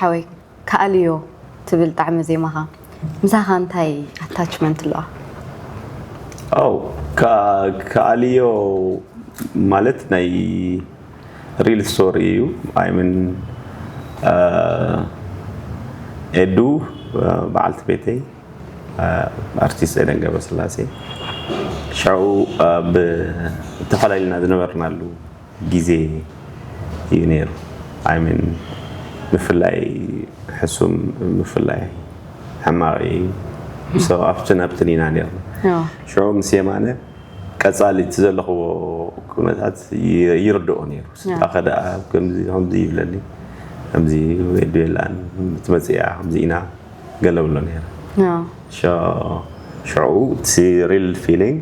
ሓወይ፣ ከኣልዮ ትብል ጣዕሚ ዜማኻ ምሳኻ እንታይ ኣታችመንት ኣለዋ? ኣው ከኣልዮ ማለት ናይ ሪል ስቶሪ እዩ። ኣይምን ኤዱ በዓልቲ ቤተይ ኣርቲስት ኤደን ገብረስላሴ ሽዑ ብተፈላለና ዝነበርናሉ ግዜ እዩ ነይሩ። ኣይምን ምፍላይ ሕሱም ምፍላይ ሕማቕ እዩ። ኣብትን ኣብትን ኢና ነርና። ሽዑ ምስ የማነ ቀፃሊ እቲ ዘለኽዎ ኩነታት ይርድኦ ነይሩ። ስድራኸ ደኣ ከምዚ ከምዚ ይብለኒ፣ ከምዚ ሬድዮ የላን ትመፅእ እያ፣ ከምዚ ኢና ገለ ብሎ ነይረ። ሽዑ እቲ ሪል ፊሊንግ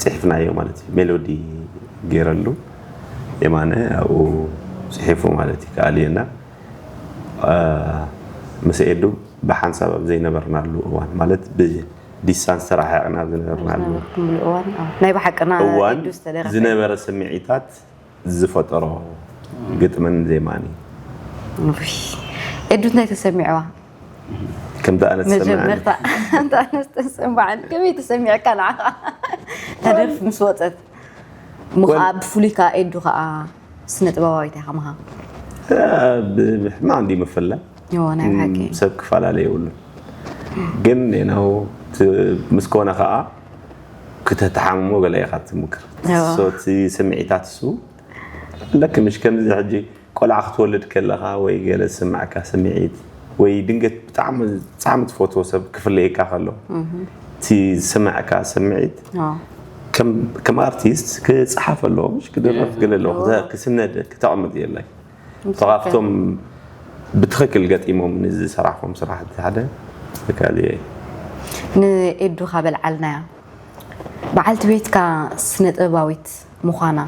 ፅሒፍናዮ ማለት እዩ። ሜሎዲ ገይረሉ የማነ ኣብኡ ፅሒፉ ማለት እዩ። ከኣልየና ምስ ኤዱ ብሓንሳብ ኣብ ዘይነበርናሉ እዋን ማለት ብዲስታንስ ተራሒቕና ኣብ ዝነበርናሉ እዋን ናይ ብሓቅና እዋን ኤዱ ዝተደረፈ ዝነበረ ስምዒታት ዝፈጠሮ ግጥምን ዜማን እዩ። ኤዱ እንታይ ተሰሚዕዋ? ከምቲ ኣነ ተሰሚዐኒ መጀመርታ እንተ ኣነስተስም በዓል ከመይ ተሰሚዕካ ንዓኻ? ተደርፍ ምስ ወፀት ምኻ ብፍሉይ ከዓ ኤዱ ከዓ ስነ ጥበባዊት ኢኻ ምኻ ብሕማቕ እንዲ ምፍላይ ዎ ናይ ብሓቂ ሰብ ክፈላለ የብሉን። ግን ነው ምስ ኮነ ከዓ ክተተሓምሞ ገለ ኢኻ ትምክር። እዎ። So እቲ ስምዒታት እሱ ኣለክ ምሽ ከምዚ ሕጂ ቆልዓ ክትወልድ ከለኻ ወይ ገለ ዝስምዓካ ስምዒት ወይ ድንገት ብጣዕሚ ብጣዕሚ ትፈትዎ ሰብ ክፍለየካ ከሎ እቲ ዝስምዓካ ስምዒት እዎ። ከም ከም ኣርቲስት ክፀሓፍ ኣለዎ ምሽ ክድረፍ ገለ ኣለዎ ክተ- ክስነድ ክተቕምጥ የለይ ካብቶም ብትኽክል ገጢሞም ንዝሰራሕኩም ስራሕቲ ሓደ ትካል እየ ንኤዱ ካብ ኣልዓልናያ በዓልቲ ቤትካ ስነ ጥበባዊት ምዃና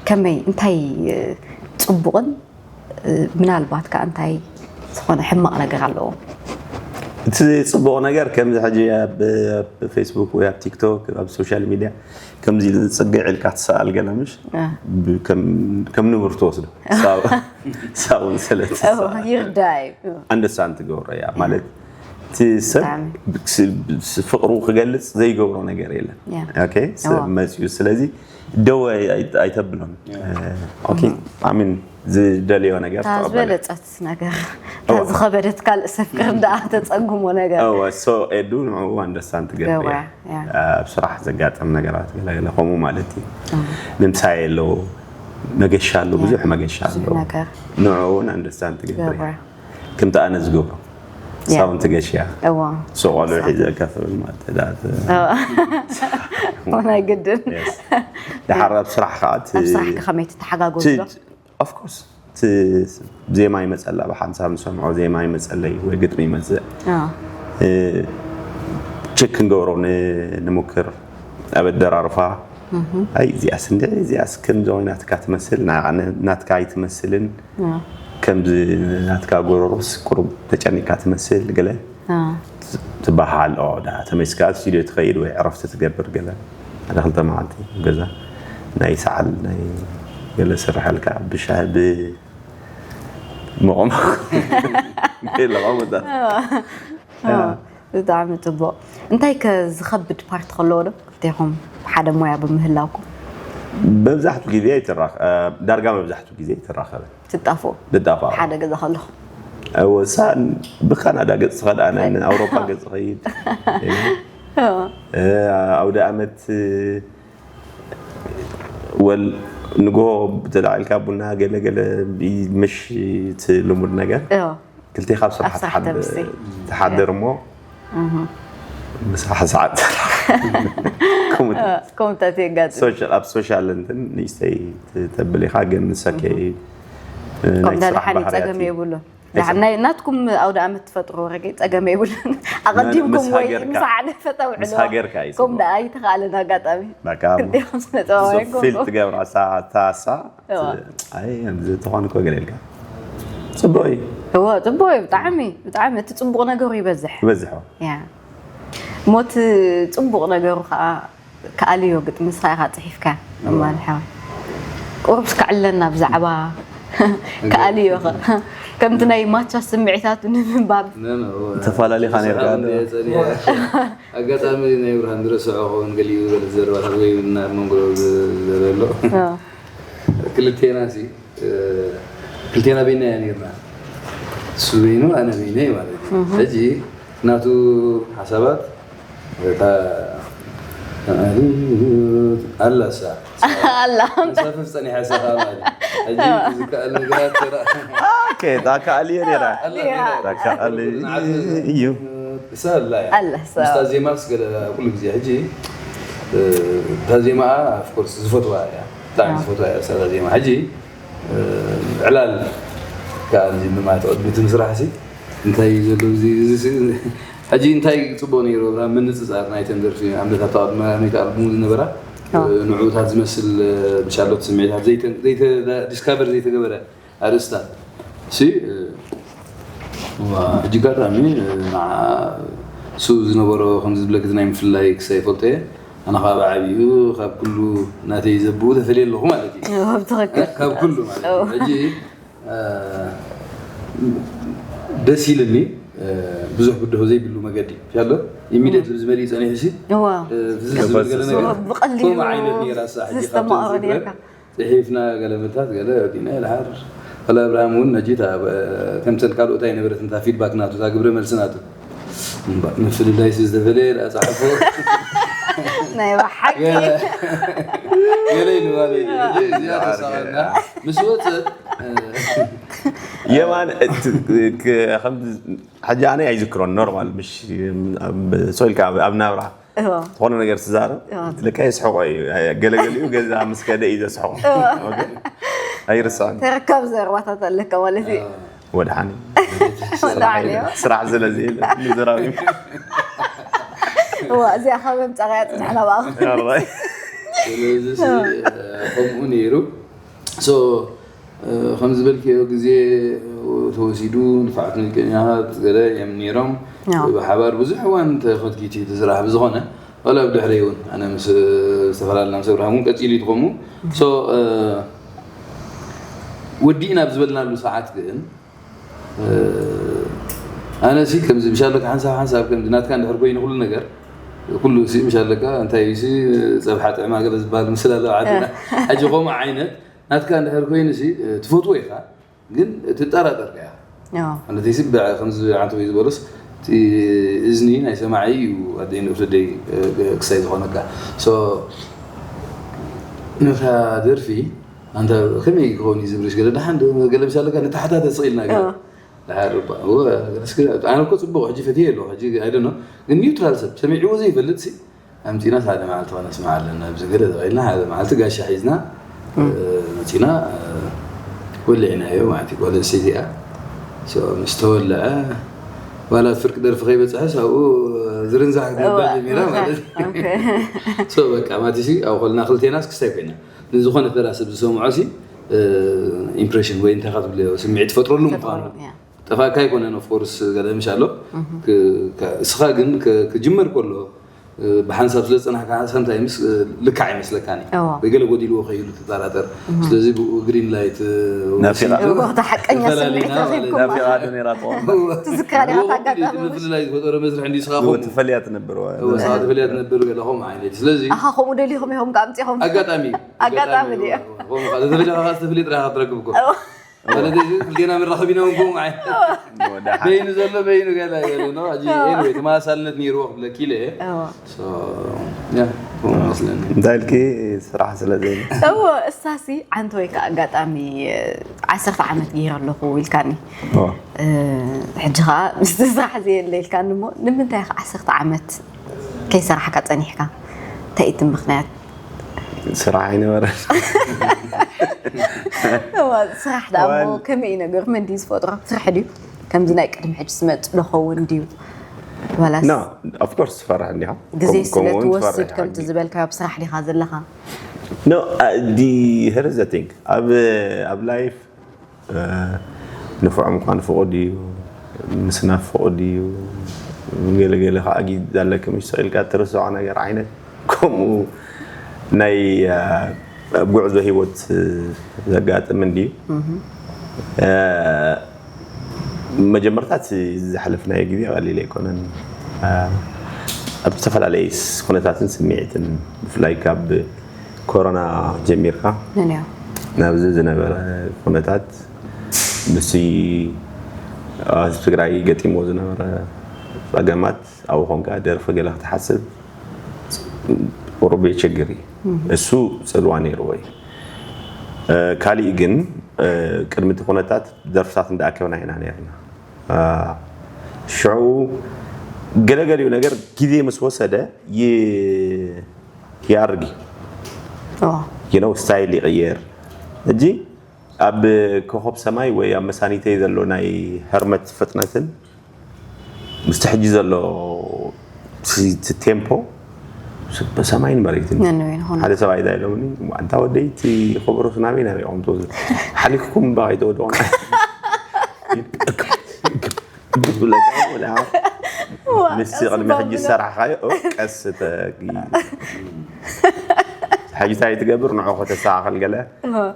ከመይ እንታይ እ፣ ፅቡቕን እ፣ ምናልባት ከዓ እንታይ ዝኾነ ሕማቕ ነገር ኣለዎ? እቲ ፅቡቕ ነገር ከምዚ ሕጂ ኣብ ኣብ ፌስቡክ ወይ ኣብ ቲክቶክ ኣብ ሶሻል ሚድያ ከምዚ ኢሉ ዝፅግዕ ኢልካ ትሰኣል ገለ ምሽ እ። ብ- ከም- ከም ንቡር ትወስዶ ሳው- ሳውን ስለ ትሰኣል ይርዳእ እዩ ኣንደሳን ትገብሮ እያ ማለት እቲ ሰብ ብጣዕሚ። ስ- ስ- ፍቕሩ ክገልፅ ዘይገብሮ ነገር የለን ያ። ኦኬ፣ ሰብ እዎ። መፅዩ ስለዚ ደው ኣይ- ኣይ- ኣይተብሎን ኦኬ ኣሚን ዝደልዮ ነገር እታ ተቐበለ ዝበለፀት ነገር እታ ዝኸበደት ካልእ ሰብ ክርዳኣ ተፀግሞ ነገር እወ ሶ ኤዱ ንዕኡ ኣንደስታንት ትገብር ገብራ እያ ያ ኣብ ስራሕ ዘጋጠም ነገራት ገለገለ ከምኡ ማለት እዩ ንምሳይ ኣለዎ መገሻ ኣለዎ ብዙሕ መገሻ ብዙሕ ኣለዎ ነገር ንዕኡ እውን ኣንደስታንት ትገብር ገብራ እያ ከምቲ ኣነ ዝገብሮ ያ። ሳውን ትገሽያ እዋ ሶ ቆልዑ ሒዘ ከፍብል ማለት እያ። ናይ ግድን Yes። ድሓር ኣብ ስራሕ ከዓ እቲ- ኣብ ስራሕካ ከመይ ትተሓጋገዙ ዶ? እቲ- of course እቲ ዜማ ይመፀላ ብሓንሳብ ንሰምዖ ዜማ ይመፀለይ ወይ ግጥሚ ይመፅእ ኣዎ። እ፣ ቼክ ክንገብሮ ን- ንሙክር ኣብ ኣደራርፋ ኣይ እዚኣስ እንደ እዚኣስ ከምዚ ኮይናትካ ትመስል ና- ናትካ ኣይትመስልን ኣዎ። ከምዚ ናትካ ጎረሮስ ቁሩብ ተጨኒካ ትመስል ገለ ኣዎ። ትበሃል ኦ ዳ ተመሊስካ ኣብ ስቱድዮ ትኸይድ ወይ ዕረፍቲ ትገብር ገለ ሓደ ክልተ መዓልቲ ገዛ ናይ ሰዓል ናይ ገለ ስርሐልካ ብሻሂ ብ መቆማ ለቆምታ ኣዎ። ብጣዕሚ ፅቡቕ እንታይ ከ ዝኸብድ ፓርት ከለዎ ዶ ክልቴኹም ሓደ ሞያ ብምህላውኩም መብዛሕቱ ግዜ ኣይትራኸ ዳርጋ መብዛሕቱ ግዜ ኣይትራኸበ ትጣፍኡ ብጣፋ ሓደ ገዛ ከለኹም ወሳን ብካናዳ ገፅ ትኸድ ኣነ ኣውሮፓ ገፅ ኸይድ ኣውደ ኣመት ወል ንግሆ ተላዒልካ ቡና ገለገለ ምሽ እቲ ልሙድ ነገር እዎ። ክልቴ ካብ ስራሕ ኣብ ስራሕ ትሓድ- ተምሲ። ትሓድር እሞ ምሳሕ ሰዓት ከምኡ ከምታት የጋጥም ሶሻል- ኣብ ሶሻል እንትን ንእሽተይ ተብል ኢኻ ግን ንሰከ ናይ ከምዳ ስራሕ ደሓን ባህርያት ፀገም እዩ። የብሉን ኣይሰ- ናይ ናትኩም ኣውደ ኣመት ትፈጥሩ ረገ ፀገም የብሉን ኣቐዲምኩም ምስ ወይ ሃገርካ- ምስ ሓደ ፈተው ምስ ዕልዎ ሃገርካ እዩ ከም ጽቡቕ። ደኣ ኣይተኻእለን ኣጋጣሚ በቃ ክልቴኹም ስነጥበባዊ ፊል ትገብራ ሳሳ እዋ። ኣይ ከምዚ ተኾን እኮ ገለ ኢልካ ጽቡቕ እዩ እዎ ፅቡቅ እዩ ብጣዕሚ ብጣዕሚ እቲ ፅቡቅ ነገሩ ይበዝሕ ይበዝሖ ያ ሞት ፅቡቅ ነገሩ ከዓ ከኣልዮ ግጥሚ ንስኻ ኢኻ ፅሒፍካ እማን ሓወይ ቁሩብ ስከዕለና ብዛዕባ ከኣልዮ ኸ ከምቲ ናይ ማቻ ስምዒታቱ ንምንባብ። ተፈላለኻ ነርካ ዶ? ኣጋጣሚ ናይ ብርሃን ዝረስዖ ኸውን ገሊኡ ዝበለት ዘረባታት ወይ ኣብ መንጎ ዘሎ ክልቴና ሲ ክልቴና በይና እያ ነርና። እሱ በይኑ ኣነ በይነይ ማለት እዩ። ሕጂ ናቱ ሓሳባት እታ ኣላ እሳ ኣላ ንሳፍፍ ጸኒሓ እሳ ማለት እዩ። ሕጂ ዝከኣል ነገራት ተራ ኦኬ ዳካ ኣልየ ነራ ኣላ ነራ። ዳካ ኣልዩ እዩ እሳ ኣላ እያ። ኣላ እሳ። ምስታ ዜማስ ገለ ኩሉ ግዜ ሕጂ እታ ዜማኣ of course ዝፈትዋ እያ። ብጣዕሚ ዝፈትዋ እያ እሳ እታ ዜማ። ሕጂ ዕላል ከኣ እዚ ድማ ተቐድሚቲ ምስራሕ ሲ እንታይ እዩ ዘሎ እዚ እዚ ሲ- ሕጂ እንታይ ጽቡቕ ነይሩ ብራ ምንጽጻር ናይተን ደርፊ ኣምለታት ተቐድመ ናይታ ኣልቡም ዝነበራ ንዕኡታት ዝመስል ብሻሎት ስምዒታት ዘይተ- ዘይተ- ዲስካቨር ዘይተገበረ ኣርእስታት ሲ ዋ፣ ሕጂ ኣጋጣሚ ንዓ እሱ ዝነበሮ ከምዚ ዝብለክ ናይ ምፍላይ ክሳይ ይፈልጦ እየ። ኣነ ካብ ዓብኡ ካብ ኩሉ ናተይ ዘብኡ ተፈልየ ኣለኹ ማለት እዩ። ኣብ ትኽክል ካብ ኩሉ ማለት እዩ። ሕጂ ደስ ኢልኒ ብዙሕ ብድሆ ዘይብሉ መገዲ ያሎ ኢሚዲየት ዝመልእ ጸኒሑ ሲ እዋ እዚ ዝብል ገለ ነገር ብቐሊሉ ከምኡ ዓይነት ነይራ እሳ ሕጂ ካብተን ዝተማቐረ ዝዝክረን ነርካ። ጽሒፍና ገለ መታት ገለ ወዲና ኢልሓር ወላ እብርሃም እውን ነጂ እታ ከምተን ካልኦት ኣይነበረትን እታ ፊድባክ ናቱ እታ ግብረ መልሲ ናቱ እምባ- ምፍልላይ ሲ ዝተፈለየ ደኣ ጸሓፎ ናይ ብሓቂ ገለ ኢሉ ማለት እዩ። እዚ እዚኣ ተሳቐና ምስ ወጸት የማን እቲ ክ- ከምዚ ሕጂ ኣነ ኣይዝክሮን ኖርማል ምሽ ሶልካ ኣብ ናብራ እዋ ዝኾነ ነገር ትዛረብ ለካ የስሕቆ እዩ ገለገሊኡ ገዛ ምስ ከደ እዩ ዘስሕቆ ኦኬ። ኣይርስዕን ተረካብ ዘረባታት ኣለካ ማለት እዩ። ወድሓኒ ወድሓኒ እዩ። ስራሕ ስለ ዝየለ ንዘራቢ እዋ እዚኣ ካብ ምምፃእ እያ ፅንሕና ብኣኹ ስለዚ ሲ ከምኡ ነይሩ ሶ ከም ዝበልክዮ ግዜ ተወሲዱ ንፋዓት ሙዚቀኛታት ገለ እዮም ነይሮም ያው። ብሓባር ብዙሕ እዋን ተኸትኪቲ እቲ ስራሕ ብዝኾነ ዋላ ብድሕሪ እውን ኣነ ምስ ዝተፈላለና ምስ ኣብርሃም እውን ቀፂሉ እዩ ትኾሙ ሶ ወዲእና ብዝበልናሉ ሰዓት ግን ኣነ ሲ ከምዚ ምሻለካ ሓንሳብ ሓንሳብ ከምዚ ናትካ እንድሕር ኮይኑ ኩሉ ነገር ኩሉ ሲ ምሻለካ እንታይ ሲ ፀብሓ ጥዕማ ገለ ዝበሃል ምስል ኣለዎ ዓድና ሕጂ ከምኡ ዓይነት ናትካ እንድሕር ኮይኑ ሲ ትፈትዎ ኢኻ ግን ትጠራጠር ኢኻ ያው ማለት ሲ ከምዚ ዓንተ ወይ ዝበሎስ እቲ እዝኒ ናይ ሰማዒ እዩ ኣደይ ንእፍደይ ክሳይ ዝኾነካ ሶ ነታ ደርፊ ኣንተ ከመይ ክኸውን እዩ ዝብልሽ ገለ ደሓን ዶ ገለ ምሻለካ ንተሓታተ ስኢልና ገለ እዎ። ደሓን ርባ እወ ገለስ ገለ ኣነ እኮ ጽቡቕ ሕጂ ፈትየ ኣለኹ ሕጂ ኣይደኖ ግን ኒውትራል ሰብ ሰሚዕዎ ዘይፈልጥ ሲ ኣምጺና ሓደ መዓልቲ ኸነስምዓ ኣለና ኣብዚ ገለ ተባሂልና ሓደ መዓልቲ ጋሻ ሒዝና መጺና ወሊዕናዮ ማለት እዩ ጓል ኣንስተይቲ እያ ምስ ተወልዐ ዋላ ፍርቂ ደርፊ ከይበፅሐስ ኣብኡ ዝርንዛሕ ክትብል ጀሚራ ማለት እዩ በቃ ማቲሲ ኣብ ኮልና ክልቴናስ ክስታይ ኮይና ንዝኾነ ተራ ሰብ ዝሰምዖ ሲ ኢምፕሬሽን ወይ እንታይ ካብ ትብልዮ ስምዒት ትፈጥረሉ ምዃኑ ጠፋእካ ኣይኮነን ኦፍኮርስ ገለ ምሽ ኣሎ እስኻ ግን ክጅመር ከሎ ብሓንሳብ ስለ ዝፀናሕካ ሰምታይምስ ልክዕ ኣይመስለካን እዩ ወይ ገለ ጎዲልዎ ከይሉ ትጠራጠር ስለዚ ብኡ ግሪን ላይት ናፊቓ ሓቀኛ ስምዒት ረኺብኩም ናፊቓ ዶ ነይራ ትኸውን ትዝክራ ዲኻ ታጋጣሚ ምፍልላይ ዝፈጠረ መስርሕ እንዲ ስኻ ኾም ትፈልያ ትነብር ተፈልያ ትነብር ገለ ኾም ዓይነት ስለዚ ኣኻ ከምኡ ደሊኹም ኢኹም ኣምፂኹም ኣጋጣሚ ኣጋጣሚ ድዩ ተፈልያ ኻ ተፈልየ ጥራኻ ትረክብ እኮ ማለት እዚ ክልቴና መራኸቢና እውን ከምኡ ዓይነት በይኑ ዘሎ በይኑ ገለ ገለ ነው ሕጂ ኤኒዌይ ተመሳሳልነት ነይርዎ ክብለኪ ኢለ እየ እዋ ሶ ያ ከምኡ መስለኒ እንታይ ኢልኪ ስራሕ ስለ ዘይነ እዎ እሳሲ ዓንተ ወይ ከዓ ኣጋጣሚ ዓሰርተ ዓመት ገይረ ኣለኹ ኢልካኒ ሕጂ ከዓ ምስቲ ስራሕ ዘየለ ኢልካኒ እሞ ንምንታይ ከዓ ዓሰርተ ዓመት ከይሰራሕካ ፀኒሕካ እንታይ እቲ ምክንያት ስራሕ ኣይነበረን እዋ ስራሕ ደኣ እሞ ከመይ እዩ ነገሩ መን ድዩ ዝፈጥሮ ስራሕ ድዩ ከምዚ ናይ ቅድሚ ሕጂ ዝመፅእ ዶ ኸውን ድዩ ዋላስ ኖ ኦፍኮርስ ትፈርሕ እንዲኻ ግዜ ከም- ስለ ከምኡ እውን ትወስድ ትፈርሕ ከምቲ ዝበልካዮ ኣብ ስራሕ ዲኻ ዘለኻ ኖ ዲ ሄርስ ዘ ቲንግ ኣብ ኣብ ላይፍ ንፉዕ ምኳን ፍቑድ እዩ ምስናፍ ፍቑድ እዩ ገለገለ ከዓ ጊድ ኣለክ ምሽ ኢልካ ትርስዖ ነገር ዓይነት ከምኡ ናይ ኣብ ጉዕዞ ሂወት ዘጋጥም እንድዩ መጀመርታ እቲ ዝሓለፍናዮ ግዜ ቀሊል ኣይኮነን። ኣብ ዝተፈላለየ ኩነታትን ስምዒትን፣ ብፍላይ ካብ ኮሮና ጀሚርካ ናብዚ ዝነበረ ኩነታት፣ ምስ ህዝቢ ትግራይ ገጢሞ ዝነበረ ፀገማት፣ ኣብኡ ኮንካ ደርፊ ገለ ክትሓስብ ቁሩብ የቸግር እዩ። እሱ ፅልዋ ነይርዎ እዩ። ካሊእ ግን፣ ቅድሚ እቲ ኩነታት ደርፍታት እንዳኣከብና ኢና ነርና። ሽዑ ገለገሊኡ ነገር ግዜ ምስ ወሰደ ይኣርግ፣ ስታይል ይቕየር። እጂ ኣብ ኮኸብ ሰማይ ወይ ኣብ መሳኒተይ ዘሎ ናይ ህርመት ፍጥነትን ምስቲ ሕጂ ዘሎ ቴምፖ፣ ሰማይን መሬትን። ሓደ ሰብኣይ እንታይ ኢሎምኒ፣ ኣንታ ወደይ እቲ ከበሮስ ናበይ ናበይ ኢኹም ትወስዱ? ሓሊፍኩም እባ ከይትወድቑና። ዝብለካ ወላ፣ ምስቲ ቅድሚ ሕጂ ዝሰራሕካዮ ቀስ ተጊ፣ ሕጂ እንታይ ትገብር፣ ንዑ ከተስተኻኸል ገለ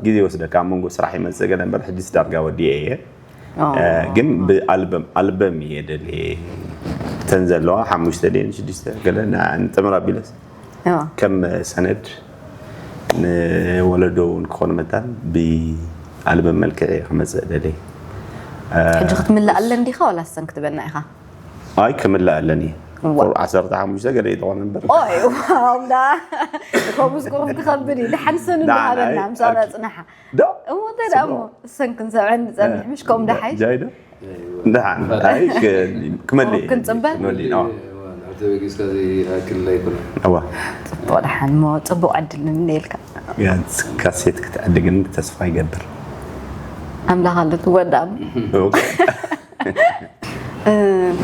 ግዜ ይወስደካ። ኣብ መንጎ ስራሕ ይመጽእ ገለ እምበር፣ ሕጂስ ዳርጋ ወዲኤ እየ። ግን ብኣልበም ኣልበም እየ ደልየ፣ እተን ዘለዋ ሓሙሽተ ድየን ሽዱሽተ ገለ ንጥምር ኣቢለስ ከም ሰነድ ንወለዶ እውን ክኾን መታን ብኣልበም መልክዕ እየ ክመፅእ ደልየ። ሕጂ ክትምልኣለን ዲኻ ዋላ ሰን ክትበና ኢኻ? ኣይ ክምልኣለን እየ። ቁሩብ ዓሰርተ ሓሙሽተ ገለ ይኾን እምበር። ኦይ ዋው ዳ፣ ከምኡስ ቁሩብ ክኸብድ እዩ። ደሓን ሰን እንዳሃበና ምሳና ፅናሓ። እሞ እንታይ ደኣ እሞ እሰን ክንሰምዐን ንፀንሕ፣ ምሽ ከምኡ ደሓይሽ? ጃይዶ ደሓን ኣይ ክመልእ ክንፅበ ክመልእ ተበጊስካ ዘይኣክል ኣይኮነ። እዋ ፅቡቕ ደሓን እሞ ፅቡቕ ዕድል ንምነየልካ። ቢያንስ ካሴት ክትዕድግን ተስፋ ይገብር። ኣምላኽ ኣሎ ትወዳእሞ።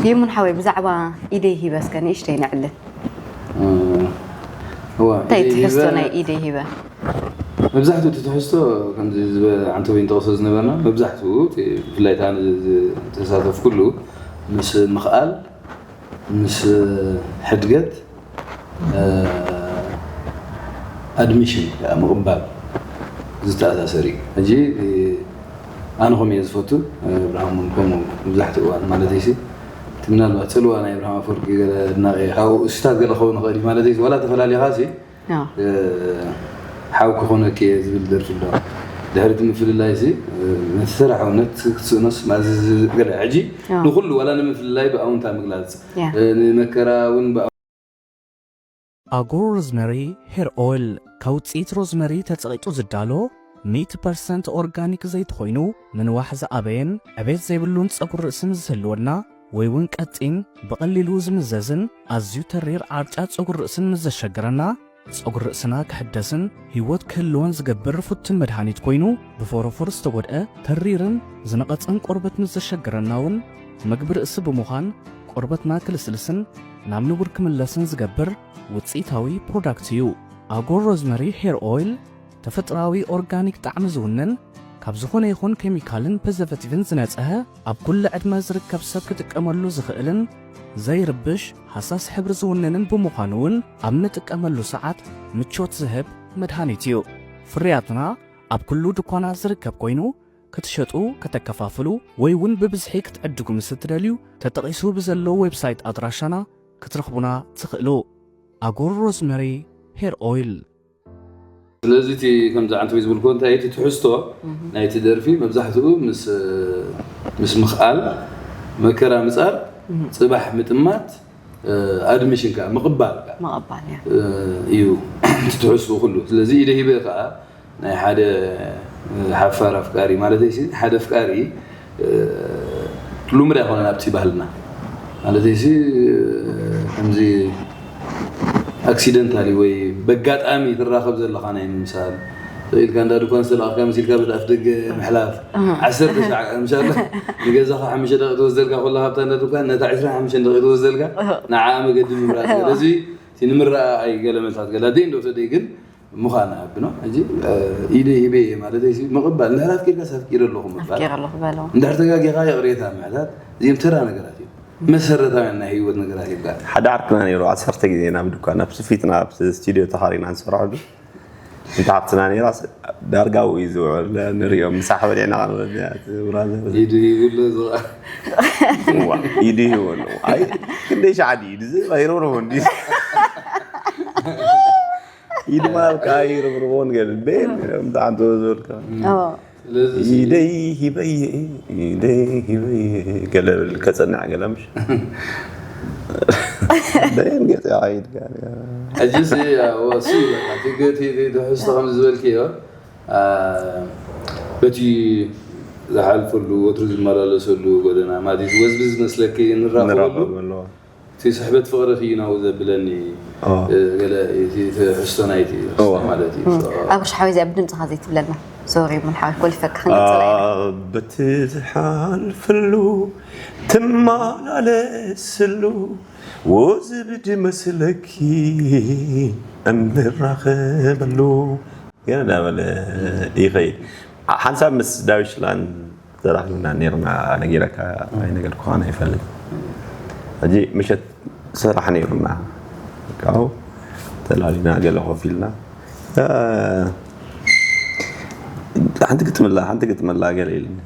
ይሙን ሓወይ ብዛዕባ ኢደይ ሂበ እስከ ንእሽተይ ነዕልል። እዋ እንታይ ትሕዝቶ ናይ ኢደይ ሂበ? መብዛሕትኡ እቲ ትሕዝቶ ከምዚ ዝበ- ዓንተቦይ ንጠቕሶ ዝነበርና መብዛሕትኡ እቲ ብፍላይ እታ ን- ተሳተፍኩሉ ምስ ምኽኣል ምስ ሕድገት ኣድሚሽን ምቕባል ዝተኣሳሰር እዩ። ሕጂ ኣነ ከምኡ እየ ዝፈቱ፣ ብርሃን እውን ከምኡ መብዛሕትኡ እዋን ማለት እዩ። እቲ ምናልባት ፅልዋ ናይ ኣብርሃም ኣፈወርቂ ገለ ኣድናቂ ካብ እሱታት ገለ ክኸውን ይኽእል እዩ ማለት እዩ። ዋላ ተፈላሊኻ ሲ ሓው ክኾነኪ እየ ዝብል ደርፊ ኣሎ። ድሕሪ እቲ ምፍልላይ ሲ ነቲ ተራ ሓውነት ክትስእኖስ ማእዝዝ ገለ ሕጂ ንኩሉ ዋላ ንምፍልላይ ብኣውንታ ምግላፅ ንመከራ እውን ኣጎር ሮዝመሪ ሄር ኦይል ካብ ውፅኢት ሮዝመሪ ተፀቒጡ ዝዳሎ ሚእቲ ፐርሰንት ኦርጋኒክ ዘይቲ ኮይኑ ምንዋሕ ዝኣበየን ዕቤት ዘይብሉን ፀጉሪ ርእሲ ምስ ዝህልወና ወይ እውን ቀጢን ብቐሊሉ ዝምዘዝን ኣዝዩ ተሪር ዓርጫ ፀጉሪ ርእስን ምስ ዘሸግረና ፀጉሪ ርእስና ክሕደስን ህይወት ክህልዎን ዝገብር ፍቱን መድሃኒት ኮይኑ ብፎሮፎር ዝተጎድአ ተሪርን ዝነቐፀን ቆርበት ምስ ዘሸግረና እውን ምግቢ ርእሲ ብምዃን ቆርበትና ክልስልስን ናብ ንቡር ክምለስን ዝገብር ውፅኢታዊ ፕሮዳክት እዩ። ኣጎር ሮዝመሪ ሄር ኦይል ተፈጥራዊ ኦርጋኒክ ጣዕሚ ዝውንን ካብ ዝኾነ ይኹን ኬሚካልን ፕሪዘርቨቲቭን ዝነፀሀ ኣብ ኩሉ ዕድመ ዝርከብ ሰብ ክጥቀመሉ ዝኽእልን ዘይርብሽ ሃሳስ ሕብሪ ዝውንንን ብምዃኑ እውን ኣብ ንጥቀመሉ ሰዓት ምቾት ዝህብ መድሃኒት እዩ። ፍርያትና ኣብ ኩሉ ድኳናት ዝርከብ ኮይኑ ክትሸጡ፣ ከተከፋፍሉ ወይ እውን ብብዝሒ ክትዕድጉ ምስ እትደልዩ ተጠቒሱ ብዘሎ ዌብሳይት ኣድራሻና ክትረኽቡና ትኽእሉ። ኣጎር ሮዝመሪ ሄር ኦይል። ስለዚ እቲ ከምዚ ዓንተቦይ ዝብልክዎ እንታይ እቲ ትሕዝቶ ናይቲ ደርፊ መብዛሕትኡ ምስ ምስ ምኽኣል መከራ ምፃር ፅባሕ ምጥማት ኣድሚሽን ከዓ ምቕባል ከዓ ምቕባል እያ። እዩ እቲ ትሕዝትኡ ኩሉ። ስለዚ ኢደ ሂበ ከዓ ናይ ሓደ ሓፋር ኣፍቃሪ ማለት ሲ ሓደ ኣፍቃሪ ልሙድ ኣይኮነን ኣብቲ ባህልና ማለት ሲ ከምዚ ኣክሲደንታሊ ወይ በጋጣሚ ትራኸብ ዘለኻ ናይ ምምሳል ኢልካ እንዳ ድኳን ዝተለኣኽካ መሲልካ በቲ ኣፍ ደገ ምሕላፍ ዓሰርተ ሻዕ ምሻለ ንገዛኻ ሓሙሽተ ደቂ ትወስደልካ ኮላ ሃብታ እንዳ ድኳን ነታ ዕስራን ሓሙሽተን ደቂ ትወስደልካ ንዓ መገዲ ምምራፅ ገለ እዚ እቲ ንምረኣኣይ ገለ መልታት ገለ ኣደይ እንዶ ተደይ ግን ምዃና ብኖ ሕጂ ኢደ ሂበ እየ ማለት እዩ ምቕባል እንድሕር ኣፍቂርካ ኣፍቂረ ኣለኹ ምባል ኣፍቂረ ኣለኹ በለው። እንድሕር ተጋጊኻ ይቕሬታ ምሕታት እዚኦም ተራ ነገራት እዮም መሰረታውያን ናይ ህይወት ነገራት እዮም ጋር ሓደ ዓርክና ነይሩ ዓሰርተ ግዜ ናብ ድኳን ናብ ስፊትና ኣብ ስቱድዮ ተኻሪና ንሰርሐሉ እንተ ሓፍትና ነይራ ዳርጋ ኣብኡ እዩ ዝውዕል። ንሪኦም ምሳሕ በሊዕና ክንበልዕ ብራዘር። ኢዱ ይብሉ ዝዋ እዋ፣ ኢዱ ይህቡ ኣለዉ። ኣይ ክንደይ ሻዕ ድዩ ኢዱ ዝህብ ኣይርብርቦን ድዩ? ኢዱ ማለት ከዓ ይርብርቦን ገለ ቤን ምጣዕሚ ዝበልካ ኦ፣ ስለዚ ኢደይ ሂበይ ኢደይ ሂበይ ገለ ብል ከፀንዕ ገለ ምሽ ደን ገፅ ዓይድ ሕጂ ሲ ወሲ በቃ እቲ ገቲ ትሕዝቶ ከም ዝበልክዮ በቲ ዝሓልፈሉ ወትሩ ዝመላለሰሉ ጎደና ማለት ወዝቢ ዝመስለኪ ንራኸበሉ ንራኸበሉ እቲ ስሕበት ፍቕሪ ክይናው ዘብለኒ ኦ። እ፣ ገለ እቲ ትሕዝቶ ናይቲ እወ። ማለት እዩ ኣብ ርሻሓዊ እዚኣ ብድምፅኻ ዘይትብለና ሶሪ ምን ሓዊ ኮሊፈካ ክንቅፅል ኢና። በቲ ዝሓልፈሉ ትመላለስሉ ወዝብድ መስለኪ እንራኸበሉ ገለ እንዳበለ ይኸይድ። ሓንሳብ ምስ ዳዊት ሽላን ተራኺብና ነርና ነጊረካ ኣይነገርኩኻን ኣይፈልጥ። ሕጂ ምሸት ስራሕ ነይሩና ካብኡ ተላሊና ገለ ኮፍ ኢልና ሓንቲ ግጥምላ ሓንቲ ግጥምላ ገለ ኢልኒ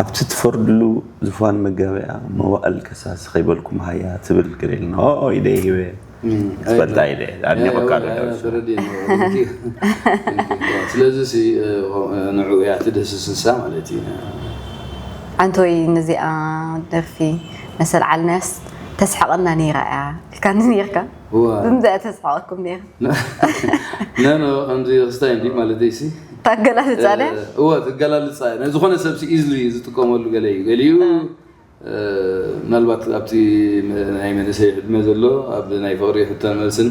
ኣብቲ ትፈርድሉ ዝፋን መጋበያ መዋእል ከሳሲ ከይበልኩም ሃያ ትብል ገለ ኢልና ኢደ ሂበ ትፈልጣ ኢደ ኣድኒቆካ ዶ ስለዚ ንዑ እያ ትደስስሳ ማለት እዩ ኣንቶይ ነዚኣ ደርፊ መሰል ዓልናያስ ተስሓቐና ነይራ እያ ኢልካኒ ነይርካ ብምንታይ እያ ተስሓቐኩም ነይራ ነኖ ከምዚ ክስታይ እንዲ ማለት ሲ ታገላልፃ ድያ እወ ትገላልፃ እያ ዝኾነ ሰብ ኢዝሊ ዝጥቀመሉ ገለ እዩ ገሊኡ ምናልባት ኣብቲ ናይ መንእሰይ ዕድመ ዘሎ ኣብ ናይ ፍቕሪ ሕቶን መልስን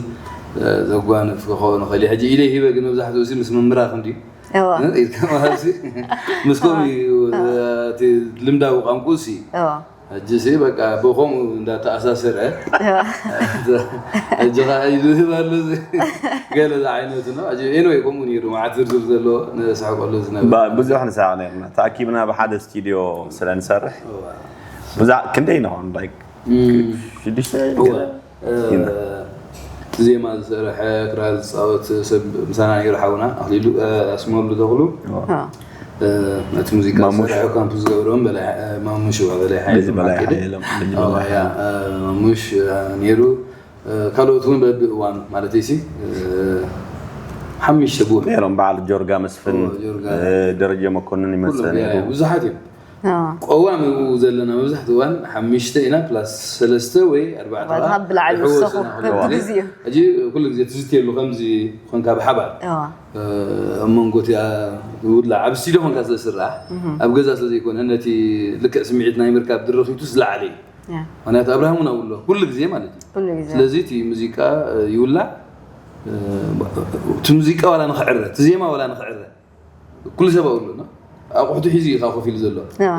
ዘጓንፍ ክኸውን ይኽእል እዩ ሕጂ ኢደይ ሂበ ግን መብዛሕትኡ ሲ ምስ ምምራኽ እንዲ እዋ ኢልካ ማለት ሲ ምስ ከምኡ እዩ እቲ ልምዳዊ ቋንቁ ሲ እዋ ሕጂ ሲ በቃ ብኸምኡ እንዳተኣሳሰረ እዋ ሕጂ ከዓ ኢሉ ይህብ ኣሎ ገለ ዝዓይነቱ ነው ኤንወይ ከምኡ ነይሩ መዓት ዝርዝር ዘለዎ ንስሕቀሉ ዝነበረ ብዙሕ ንስሓቕ ነርና ተኣኪብና ብሓደ ስቱድዮ ስለ ንሰርሕ ብዙ ክንደይ ንኾን ላይክ ሽዱሽተ እወ፣ እ፣ እቲ ዜማ ዝሰርሐ ክራር ዝፃወት ሰብ ምሳና ነይሩ ሓውና ኣኽሊሉ እ፣ ኣስመሉ ተኽሉ እ፣ ነቲ ሙዚቃ ማሙሽ። ዝሰርሐ ካምፕ ዝገብሮም በላይ እ፣ ማሙሽ እዋ በላይ ሓይሉ ልጅ በላይ ማርኬት። ሓይሎም ልጅ እዋ፣ በላይ ያ፣ እ፣ ማሙሽ እ፣ ነይሩ እ፣ ካልኦት እውን በቢ እዋን ማለት ሲ እ፣ ሓሙሽተ ብኡ ነይሮም በዓል ጆርጋ መስፍን ኦ፣ ጆርጋ። እ፣ ደረጀ መኮንን ይመፅእ ኩሎም ነይሩ ያ፣ ብዙሓት እዮም እዋ ቀዋሚ ኣብኡ ዘለና መብዛሕትኡ እዋን ሓሙሽተ ኢና ፕላስ ሰለስተ ወይ ኣርባዕተ ዋላ ካብ ብላዕሊ ይሕወሱ ዝሰኹ ኢና በቢ ኩሎም። ግዜኡ ሕጂ ኩሉ ግዜ ትዝትየሉ ከምዚ ኮንካ ብሓባር እዋ ኣብ መንጎ እቲኣ ውላ ኣብ ስቱዲዮ ኮንካ ስለ ዝስራሕ ኣብ ገዛ ስለ ዘይኮነ ነቲ ልክዕ ስምዒት ናይ ምርካብ ድርኺቱ ዝለዓለ እዩ ያ ምክንያቱ ኣብርሃም እውን ኣብሎ ኩሉ ግዜ ማለት እዩ ኩሉ ግዜ ስለዚ እቲ ሙዚቃ ይውላዕ እቲ ሙዚቃ ዋላ ንክዕረ እቲ ዜማ ዋላ ንክዕረ ኩሉ ሰብ ኣብሎ ኣቁሕቱ ሒዙ እዩ ካብ ኮፍ ኢሉ ዘሎ ያ።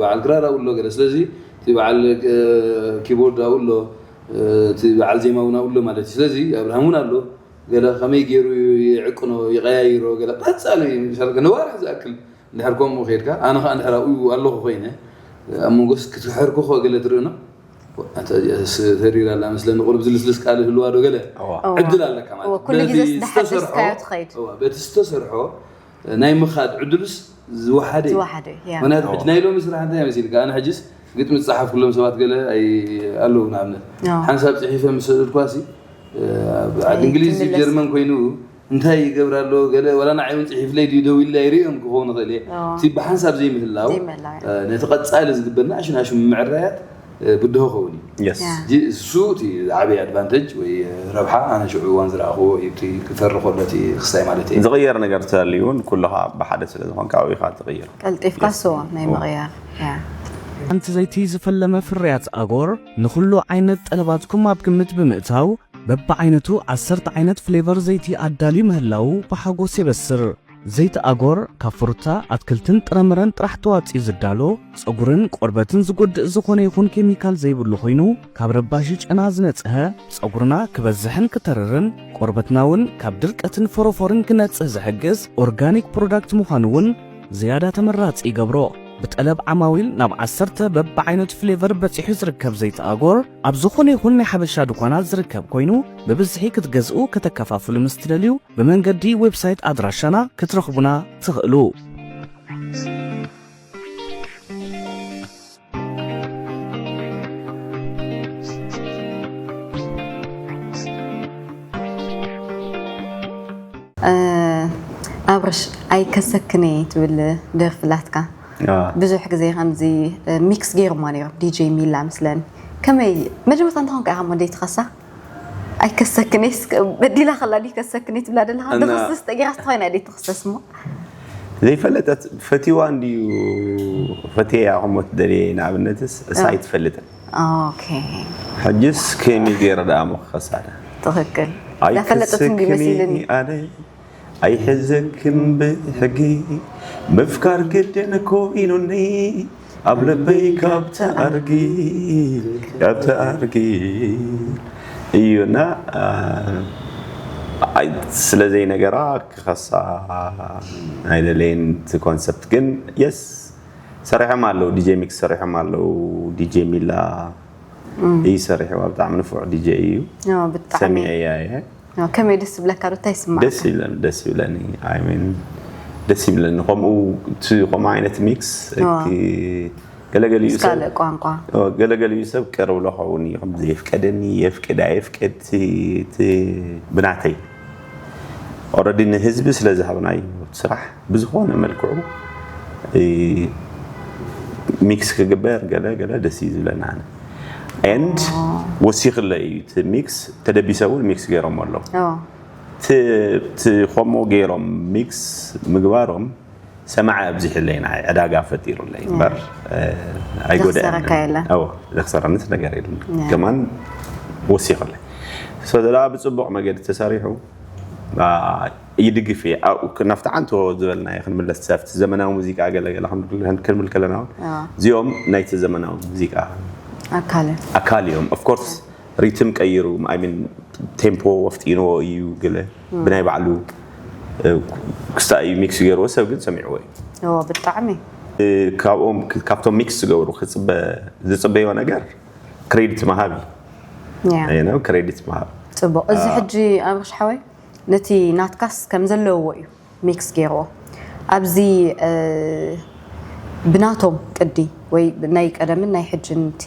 በዓል ክራር ኣብሎ ገለ ስለዚ እቲ በዓል ኪቦርድ ኣብሎ እቲ በዓል ዜማ እውን ኣብሎ ማለት እዩ ስለዚ ኣብርሃም እውን ኣሎ ገለ ከመይ ገይሩ ይዕቅኖ ይቀያይሮ ገለ ቀፃሊ ነዋርሕ ዝኣክል እንድሕር ከምኡ ከይድካ ኣነ ከዓ እንድሕር ኣብኡ ኣለኹ ኮይነ ኣብ መንጎስ ክትሕር ክኾ ገለ ትርእኖ ተሪር ኣላ መስለኒ ቁሩብ ዝልስልስ ቃል ህልዋ ዶ ገለ እዋ። ዕድል ኣለካ ማለት እዋ፣ እዩ። ኩሉ በቲ ግዜ ዝተሰርሖ- እንዳሓደስካዮ ትኸይድ። እዋ፣ በቲ ዝተሰርሖ ናይ ምኻድ ዕድሉስ ዝወሓደ እዩ። ዝወሓደ እዩ፣ ያ። ምክንያቱ ሕጂ ናይ ሎሚ ስራሕ እንታይ መሲልካ ኣነ ሕጂስ ግጥሚ ዝፀሓፍ ኩሎም ሰባት ገለ ኣይ- ኣለዉ ንኣብነት ኣዎ። ሓንሳብ ፅሒፈ ምስ ሰደድኳሲ ኣብ ዓዲ ኣይ፣ እንግሊዝ ትምለስ። ጀርመን ኮይኑ እንታይ ይገብር ኣሎ ገለ ዋላ ንዓይ እውን ፅሒፍለይ ድዩ ደው ኢለ ኣይርእዮም ክኸውን ይኽእል እየ ኣዎ። እቲ ብሓንሳብ ዘይምህላው ዘይምህላው፣ ያ። እ፣ ነቲ ቀፃሊ ዝግበር ንኣሽናሽ ምምዕራያት እ፣ ብድሆ ኸውን እዩ የስ ያ። እዚ እሱ እቲ ዓብይ ኣድቫንቴጅ ወይ ረብሓ ኣነ ሽዑ እዋን ዝረኣኽዎ እዩ እቲ ክፈሪ ከሎ እቲ ክስታይ ማለት እዩ ዝቕየር ነገር ተልዩ እውን ኩልኻ ብሓደ ስለ ዝኾንካ ኣብኡ ኢኻ ትቕይር ቀልጢፍካ ስዋ ናይ ምቕያር ያ ሓንቲ ዘይቲ ዝፈለመ ፍርያት ኣጎር ንኹሉ ዓይነት ጠለባትኩም ኣብ ግምት ብምእታው በብዓይነቱ ዓሰርተ ዓይነት ፍሌቨር ዘይቲ ኣዳልዩ ምህላዉ ብሓጎስ የበስር። ዘይቲ ኣጎር ካብ ፍሩታ፣ ኣትክልትን ጥረምረን ጥራሕ ተዋፅኡ ዝዳሎ፣ ፀጉርን ቆርበትን ዝጎድእ ዝኾነ ይኹን ኬሚካል ዘይብሉ ኮይኑ፣ ካብ ረባሺ ጨና ዝነፅሀ፣ ፀጉርና ክበዝሕን ክተርርን፣ ቆርበትና እውን ካብ ድርቀትን ፎሮፎርን ክነፅህ ዝሕግዝ ኦርጋኒክ ፕሮዳክት ምዃኑ እውን ዝያዳ ተመራፂ ይገብሮ። ብጠለብ ዓማዊል ናብ ዓሰርተ በብዓይነቱ ፍሌቨር በጺሑ ዝርከብ ዘይቲ ኣጎር ኣብ ዝኾነ ይኹን ናይ ሓበሻ ድኳናት ዝርከብ ኮይኑ፣ ብብዝሒ ክትገዝኡ ከተከፋፍሉ ምስ ትደልዩ፣ ብመንገዲ ዌብሳይት ኣድራሻና ክትረኽቡና ትኽእሉ። ኣብርሽ ኣይከሰክን እየ ትብል ደርፊ ላትካ። ብዙሕ ግዜ ከምዚ ሚክስ ገይሮማ ነይሮም ዲጄ ሚላ ምስለን። ከመይ መጀመርታ እንተኾንካ ኢኻ ሞ ደይ ትኸሳ? ኣይከሰክን እየ በዲላ ከላ ድዩ ከሰክን እየ ትብላ ደለኻ? ድኽስስ ተጌራ ስተኾይና ደይ ትኽሰስ ሞ? ዘይፈለጠት ፈቲዋ እንድዩ ፈትያ ከምሞ ትደልየ ንኣብነትስ እሳ ኣይትፈልጥን። ኦኬ። ሕጅስ ከመይ ገይረ ደኣ ሞ ክኸሳ? ትኽክል። ዳፈለጠት እንዲ መሲልኒ። ኣነ ኣይሕዘክን ብሕጊ ምፍካር ግድን ኮይኑኒ ኣብ ልበይ ካብ ተኣርጊ ካብ ተኣርጊ እዩና ስለዘይ ነገራ ክኸሳ ኣይደለይን እቲ ኮንሰፕት ግን የስ ሰሪሖም ኣለዉ ዲጄ ሚክስ ሰሪሖም ኣለዉ ዲጄ ሚላ እዩ ሰሪሕዋ ብጣዕሚ ንፉዕ ዲጄ እዩ ብጣዕሚ ሰሚዐያ እየ ከመይ ደስ ዝብለካ ዶ እንታይ ይስማዕ ደስ ይብለኒ ደስ ይብለኒ I mean ደስ ይብለኒ ከምኡ እቲ ከምኡ ዓይነት ሚክስ ገለገሊኡ ሰብ ካልእ ቋንቋ ገለገሊኡ ሰብ ቀርብሎ ኸውን እዩ ከም የፍቀደኒ የፍቅድ ኣየፍቅድ እቲ ብናተይ ኦረዲ ንህዝቢ ስለ ዝሃብናዩ ስራሕ ብዝኾነ መልክዑ ሚክስ ክግበር ገለ ገለ ደስ እዩ ዝብለና ኣነ ኤንድ ወሲኽለ እዩ እቲ ሚክስ ተደቢሰ እውን ሚክስ ገይሮም ኣለዉ እቲ ከምኡ ገይሮም ሚክስ ምግባሮም ሰማዒ ኣብዚሕለይ ንዓይ ዕዳጋ ፈጢሩለይ እምበር ኣይጎደአንን ዘኽሰረካ የለን። እወ ዘኽሰረንስ ነገር የለን ከማን ወሲኽለይ so ደኣ ብፅቡቕ መገዲ ተሰሪሑ ይድግፍ እየ ናብቲ ዓንቶ ዝበልናዮ ክንምለስ ኣብቲ ዘመናዊ ሙዚቃ ገለገለ ክንብል ከለና እውን እዚኦም ናይቲ ዘመናዊ ሙዚቃ ኣካል ኣካል እዮም ኦፍኮርስ ሪትም ቀይሩ ሚን ቴምፖ ኣፍጢንዎ እዩ ገለ ብናይ ባዕሉ ክስታይ እዩ ሚክስ ገይርዎ ሰብ ግን ሰሚዕዎ እዩ ብጣዕሚ ካብኦም ካብቶም ሚክስ ዝገብሩ ዝፅበዮ ነገር ክሬዲት መሃብ እዩ ክሬዲት መሃብ ፅቡቅ እዚ ሕጂ ኣብርሽ ሓወይ ነቲ ናትካስ ከም ዘለውዎ እዩ ሚክስ ገይርዎ ኣብዚ ብናቶም ቅዲ ወይ ናይ ቀደምን ናይ ሕጅን እቲ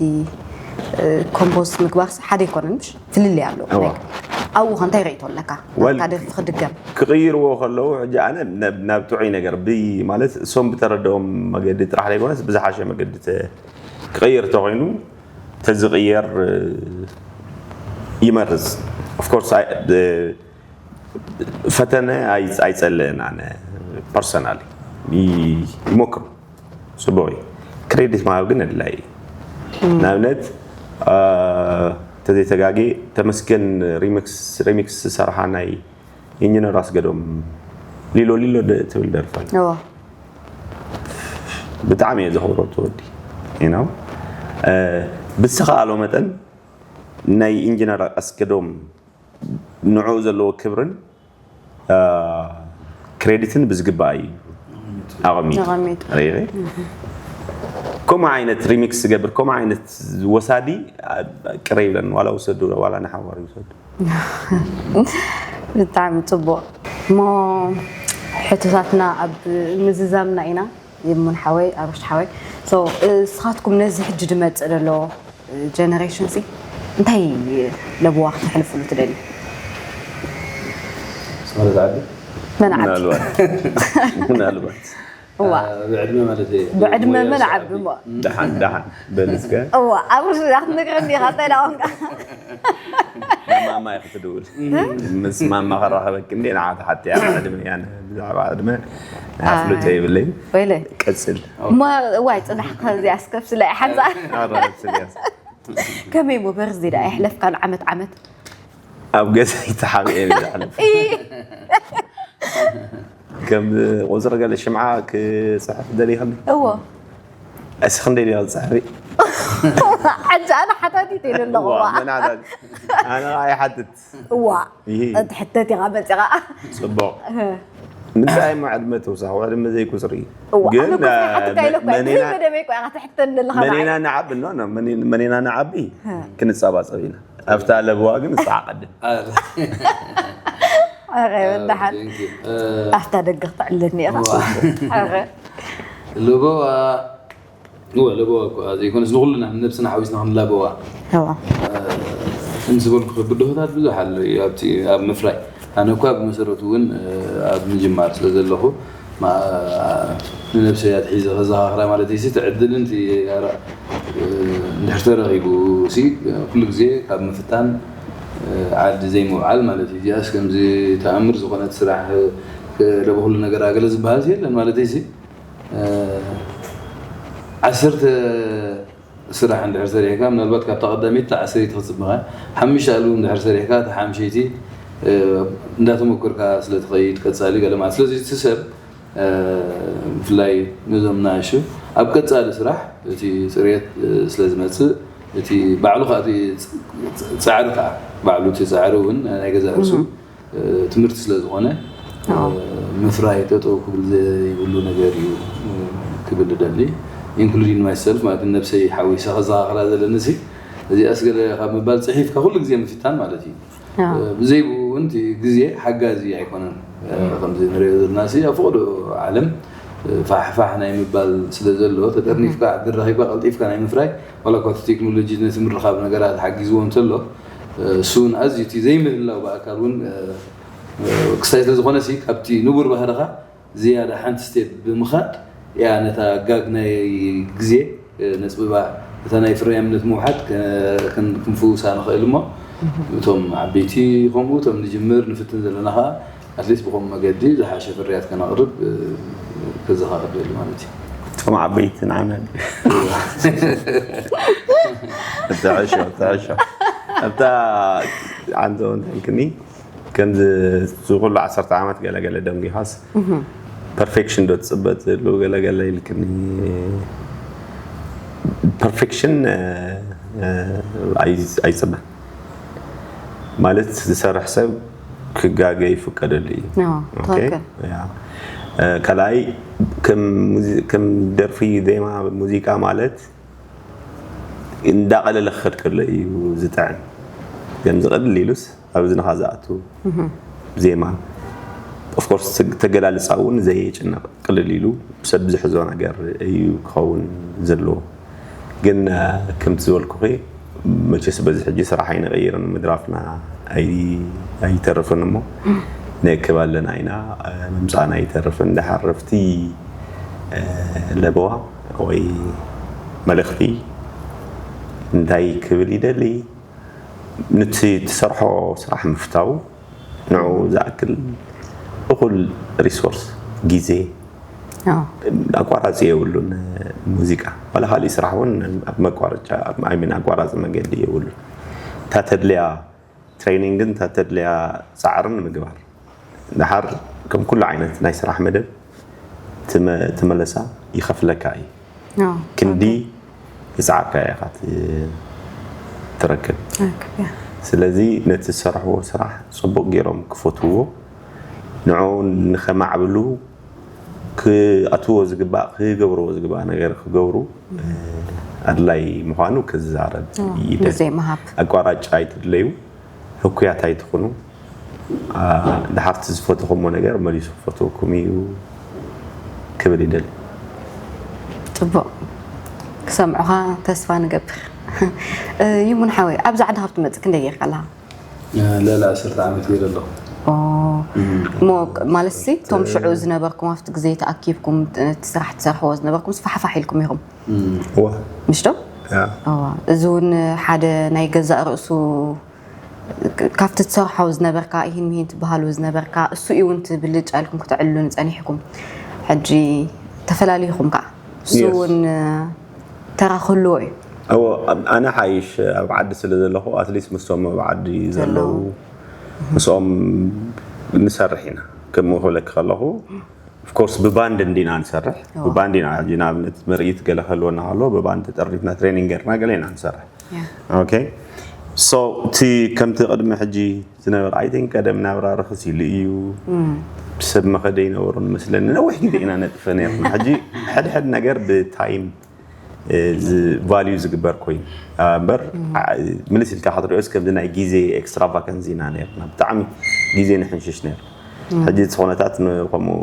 ኮምፖዝ ምግባር ሓደ ኣይኮነን ምሽ ፍልልይ ኣለዎ ኣብኡ ከ እንታይ ርእቶ ኣለካ ናትካ ደርፊ ክድገም ክቕይርዎ ከለዉ ሕጂ ኣነ ናብ ጥዑይ ነገር ብይ ማለት እሶም ብተረድኦም መገዲ ጥራሕ ዘይኮነስ ብዝሓሸ መገዲ ክቐይር ተኮይኑ ተዝቕየር ይመርዝ ኦፍኮርስ ፈተነ ኣይፀልእን ኣነ ፐርሰናሊ ይሞክሩ ፅቡቅ እዩ ክሬዲት ምሃብ ግን ኣድላይ እዩ ንኣብነት ተዘይተጋጌ ተመስገን ሪሚክስ ዝሰርሓ ናይ ኢንጂነር ኣስገዶም ሊሎ ሊሎ ትብል ደርፋ ብጣዕሚ እየ ዘኽብሮ ትወዲ ብዝተኸኣሎ መጠን ናይ ኢንጂነር ኣስገዶም ንዕኡ ዘለዎ ክብርን ክሬዲትን ብዝግባእ እዩ ኣቐሚጡ ከምኡ ዓይነት ሪሚክስ ዝገብር ከምኡ ዓይነት ወሳዲ ቅረ ይብለን ዋላ ውሰዱ ዋላ ንሓዋር ይውሰዱ ብጣዕሚ ፅቡቅ እሞ ሕቶታትና ኣብ ምዝዛምና ኢና የሙን ሓወይ ኣብርሽ ሓወይ ንስኻትኩም ነዚ ሕጂ ድመፅእ ዘሎ ጀነሬሽን ሲ እንታይ ለብዋ ክተሕልፍሉ ትደልዩ? ምናልባት ምናልባት ምናልባት እዋ ብዕድመ ማለት እዩ ብዕድመ መን ዓቢ እሞ ደሓን ደሓን በል እስከ እዋ ኣብርሽ ክትነግረኒ ኢኻ እንታይ ዳቆንካ ማማ ኢኺ ትድውል ምስ ማማ ከራኸበኪ እንዴ ንዓ ተሓትያ ዕድመ እያ ብዛዕባ ዕድመ ኣፍልጦ የብለይ ወይለ ቀፅል እሞ እዋይ ፅናሕ ከዚኣ እስከብ ስለ ሓንፃ ኣራብስልያ ከመይ እሞ በርዚ ዳ የሕለፍካ ንዓመት ዓመት ኣብ ገዛይ ተሓቢኤ ዝሕለፍ ከም ቁፅሪ ገለ ሽምዓ ክፅሕፍ ደሊኸኒ እዎ እስኺ ክንደይ ዲኻ ዝፅሕፊ ሕጂ ኣነ ሓታቲት ኢሉ ኣለኹ መናታት ኣነ ኣይሓትት እዋ ይሄ እቲ ሕተት ኢኻ መፂኻ ፅቡቕ ምንታይ እሞ ዕድመ ተውሳኺ ዕድመ ዘይቁፅሪ እዋ፣ ግን ኣነ እኮ ዝሓትካ ኢለ እኮ እያ። መኔና ብዘይ መደበይ እኮ ኢኻ ትሕተኒ ኣለኻ ንዓይ። መኔና ንዓቢ ኖ ኖ መኔ- መኔና ንዓቢ ክንፃባፀብ ኢና። ኣብታ ለበዋ ግን ንስዓ ቀድም። ኣረ ወዳሓን ኣፍታ ደገ ክትዕልኒ ኢኻ። ኣረ ለበዋ እወ ለበዋ እኮ ዘይኮነስ ንኩልና ንነብስና ሓዊስና ክንላበዋ እዋ ከም ዝበልኩ ብድሆታት ብዙሕ ኣሎ እዩ ኣብቲ ኣብ ምፍራይ። ኣነ እኳ ብመሰረቱ እውን ኣብ ምጅማር ስለ ዘለኹ ንነብሰይ ኣትሒዘ ከዘኻኽራ ማለት እዩ። ትዕድልን እንድሕር ተረኺቡ ኩሉ ግዜ ካብ ምፍታን ዓዲ ዘይምውዓል ማለት እዩ። እዚኣስ ከምዚ ተኣምር ዝኾነት ስራሕ ለበኩሉ ነገር ኣገለ ዝበሃል የለን ማለት እዩ። ዓሰርተ ስራሕ እንድሕር ሰሪሕካ ምናልባት ካብታ ቀዳመይቲ ዓሰርተ ክፅብኻ ሓሙሽተ ኣልቡ እንድሕር ሰሪሕካ እታ ሓምሸይቲ እንዳተመኮርካ ስለትኸይድ ቀፃሊ ገለ ማለት ስለዚ እቲ ሰብ ብፍላይ ነዞም ናእሹ ኣብ ቀፃሊ ስራሕ እቲ ፅርየት ስለዝመፅእ እቲ ባዕሉ ከዓ ፃዕሪ ከዓ ባዕሉ እቲ ፃዕሪ እውን ናይ ገዛ ርእሱ ትምህርቲ ስለ ዝኾነ ምፍራይ ጠጠው ክብል ዘይብሉ ነገር እዩ ክብል ደሊ including myself ማለት ነብሰይ ሓዊሰ ከዘኻኽራ ዘለኒ ሲ እዚኣስ ገለ ካብ ምባል ፅሒፍካ ኩሉ ግዜ ምፍታን ማለት እዩ። ብዘይብኡ እውን እቲ ግዜ ሓጋዚ ኣይኮነን። ከምዚ ንሪኦ ዘለና ሲ ኣብ ፈቐዶ ዓለም ፋሕፋሕ ናይ ምባል ስለ ዘሎ ተጠርኒፍካ ዕድል ረኺብካ ቀልጢፍካ ናይ ምፍራይ ዋላ እኳ እቲ ቴክኖሎጂ ነቲ ምርኻብ ነገራት ሓጊዝዎ እንተሎ እሱ እውን ኣዝዩ እቲ ዘይምህላው ብኣካል እውን ክስታይ ስለ ዝኾነ ሲ ካብቲ ንቡር ባህርኻ ዝያዳ ሓንቲ ስቴፕ ብምኻድ እያ ነታ ጋግ ናይ ግዜ ነፅብባ እታ ናይ ፍርያምነት ምውሓድ ክንፍውሳ ንኽእል እሞ እቶም ዓበይቲ ከምኡ እቶም ንጅምር ንፍትን ዘለና ከዓ ኣትሊስት ብኸም መገዲ ዝሓሸ ፍርያት ከነቕርብ ከዘኻኽር ደሊ ማለት እዩ። እቶም ዓበይቲ ንዓና ተዕሾ ተዕሾ ኣብታ ዓንተ ወንተንክኒ ከምዚ ዝኩሉ ዓሰርተ ዓመት ገለገለ ደንጊኻስ ፐርፌክሽን ዶ ትፅበ ትሉ ገለገለ ኢልክኒ። ፐርፌክሽን ኣይፅበን ማለት ዝሰርሕ ሰብ ክጋገ ይፍቀደሉ እዩ። ካልኣይ ከም ደርፊ ዜማ ሙዚቃ ማለት እንዳቐለለ ክኸድ ከሎ እዩ ዝጥዕም። ከምዚ ቅልል ኢሉስ ኣብ እዝንኻ ዝኣቱ ዜማ ኦፍኮርስ ተገላልፃ እውን ዘየጭነቕ ቅልል ኢሉ ሰብ ዝሕዞ ነገር እዩ ክኸውን ዘለዎ። ግን ከምቲ ዝበልኩኺ መቸስ በዚ ሕጂ ስራሕ ኣይንቐይርን ምድራፍና ኣይተርፍን እሞ ንእክብ ኣለና ኢና። ምምፃእና ኣይተርፍን። ደሓር ረፍቲ ለበዋ ወይ መልእኽቲ እንታይ ክብል ይደሊ? ንቲ ትሰርሖ ስራሕ ምፍታው ንዑ ዝኣክል እኹል ሪሶርስ ግዜ ኣቋራፂ የብሉን። ሙዚቃ ዋላ ካሊእ ስራሕ እውን ኣብ መቋረጫ ሚን ኣቋራፂ መገዲ የብሉን። እታ ተድልያ ትሬኒንግን እታ ተድልያ ፃዕርን ምግባር ድሓር ከም ኩሉ ዓይነት ናይ ስራሕ መደብ ትመለሳ ይኸፍለካ እዩ። ክንዲ ዝፃዕርካ ኢኻ ትረክብ። ስለዚ ነቲ ዝሰርሕዎ ስራሕ ፅቡቅ ገይሮም ክፈትዎ ንዑ ንኸማዕብሉ ክኣትዎ ዝግባእ ክገብርዎ ዝግባእ ነገር ክገብሩ ኣድላይ ምዃኑ ክዛረብ ይደል። ኣቋራጭ ኣይትድለዩ። ህኩያት ኣይትኹኑ። ድሓርቲ ዝፈተኹሞ ነገር መሊሱ ክፈትወኩም እዩ ክብል ይደል። ፅቡቕ ክሰምዑኻ ተስፋ ንገብር። ይሙን ሓወይ ኣብዚ ዓዲ ካብ ትመፅእ ክንደይ ጌርካ ኣለኻ? ልዕሊ ዓሰርተ ዓመት ገይረ ኣለኹ። እሞ ማለት ሲ እቶም ሽዑ ዝነበርኩም ኣብቲ ግዜ ተኣኪብኩም እቲ ስራሕ ትሰርሕዎ ዝነበርኩም ስፋሕፋሕ ኢልኩም ኢኹም ምሽ ዶ? እዚ እውን ሓደ ናይ ገዛእ ርእሱ ካብቲ ትሰርሖ ዝነበርካ ይህን ምሂን ትበሃሉ ዝነበርካ እሱ እዩ እውን ትብልጫ ኢልኩም ክትዕልሉ ንፀኒሕኩም ሕጂ ተፈላሊኹም ከዓ እሱ እውን ተራ ክህልዎ እዩ። ኣነ ሓይሽ ኣብ ዓዲ ስለ ዘለኹ ኣትሊስት ምስቶም ኣብ ዓዲ ዘለዉ ምስኦም ንሰርሕ ኢና። ከምኡ ክብለኪ ከለኹ ኦፍኮርስ ብባንድ እንዲና ንሰርሕ ብባንድ ኢና ሕጂ ንኣብነት ምርኢት ገለ ክህልወና ከሎ ብባንድ ተጠርኒፍና ትሬኒንግ ገርና ገለ ኢና ንሰርሕ። ኦኬ ሶ እቲ ከምቲ ቅድሚ ሕጂ ዝነበረ ኣይ ቲንክ ቀደም ናብራ ርኽስ ኢሉ እዩ። ሰብ መኸደ ይነበሩ ንመስለኒ። ነዊሕ ግዜ ኢና ነጥፈ ነርና። ሕጂ ሕድሕድ ነገር ብታይም ቫልዩ ዝግበር ኮይኑ እምበር፣ ምልስ ኢልካ ክትሪኦስ ከምዚ ናይ ግዜ ኤክስትራቫጋንስ ኢና ነርና። ብጣዕሚ ግዜ ንሕንሽሽ ነር። ሕጂ ዝኾነታት ከምኡ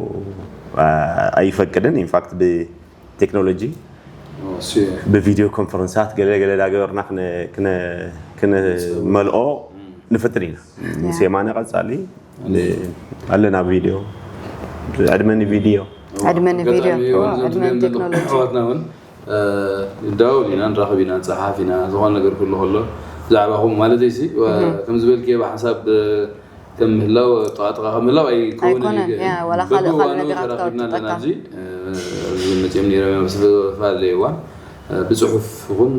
ኣይፈቅድን። ኢንፋክት ብቴክኖሎጂ ብቪዲዮ ኮንፈረንሳት ገለ ገለ ዳገበርና ክነመልኦ ንፍትን ኢና። ምስ የማነ ቀጻሊ ኣለና ቪድዮ። ዕድመኒ ቪድዮ። ዕድመኒ ቪድዮ። ዕድመን ቴክኖሎጂ። ኣሕዋትና እውን እንዳወል ኢና፣ ንራኸብ ኢና፣ ንፀሓፍ ኢና። ዝኾነ ነገር ክህሉ ከሎ ብዛዕባኹም ማለት ሲ ከም ዝበልክዮ ብሓንሳብ ከም ምህላው ጠቓጥቓ ከም ምህላው ኣይከውንን ኣይኮነን። እዩ። ያ፣ ዋላ ካልእ ካልእ በብእዋኑ ነገራት ተራኺብና ኣለና። ካብትጠቃም። ኣብዚ ኣብዚ መፅኦም ነይሮም እዮም ዝተፈላለየ እዋን ብፅሑፍ ይኹን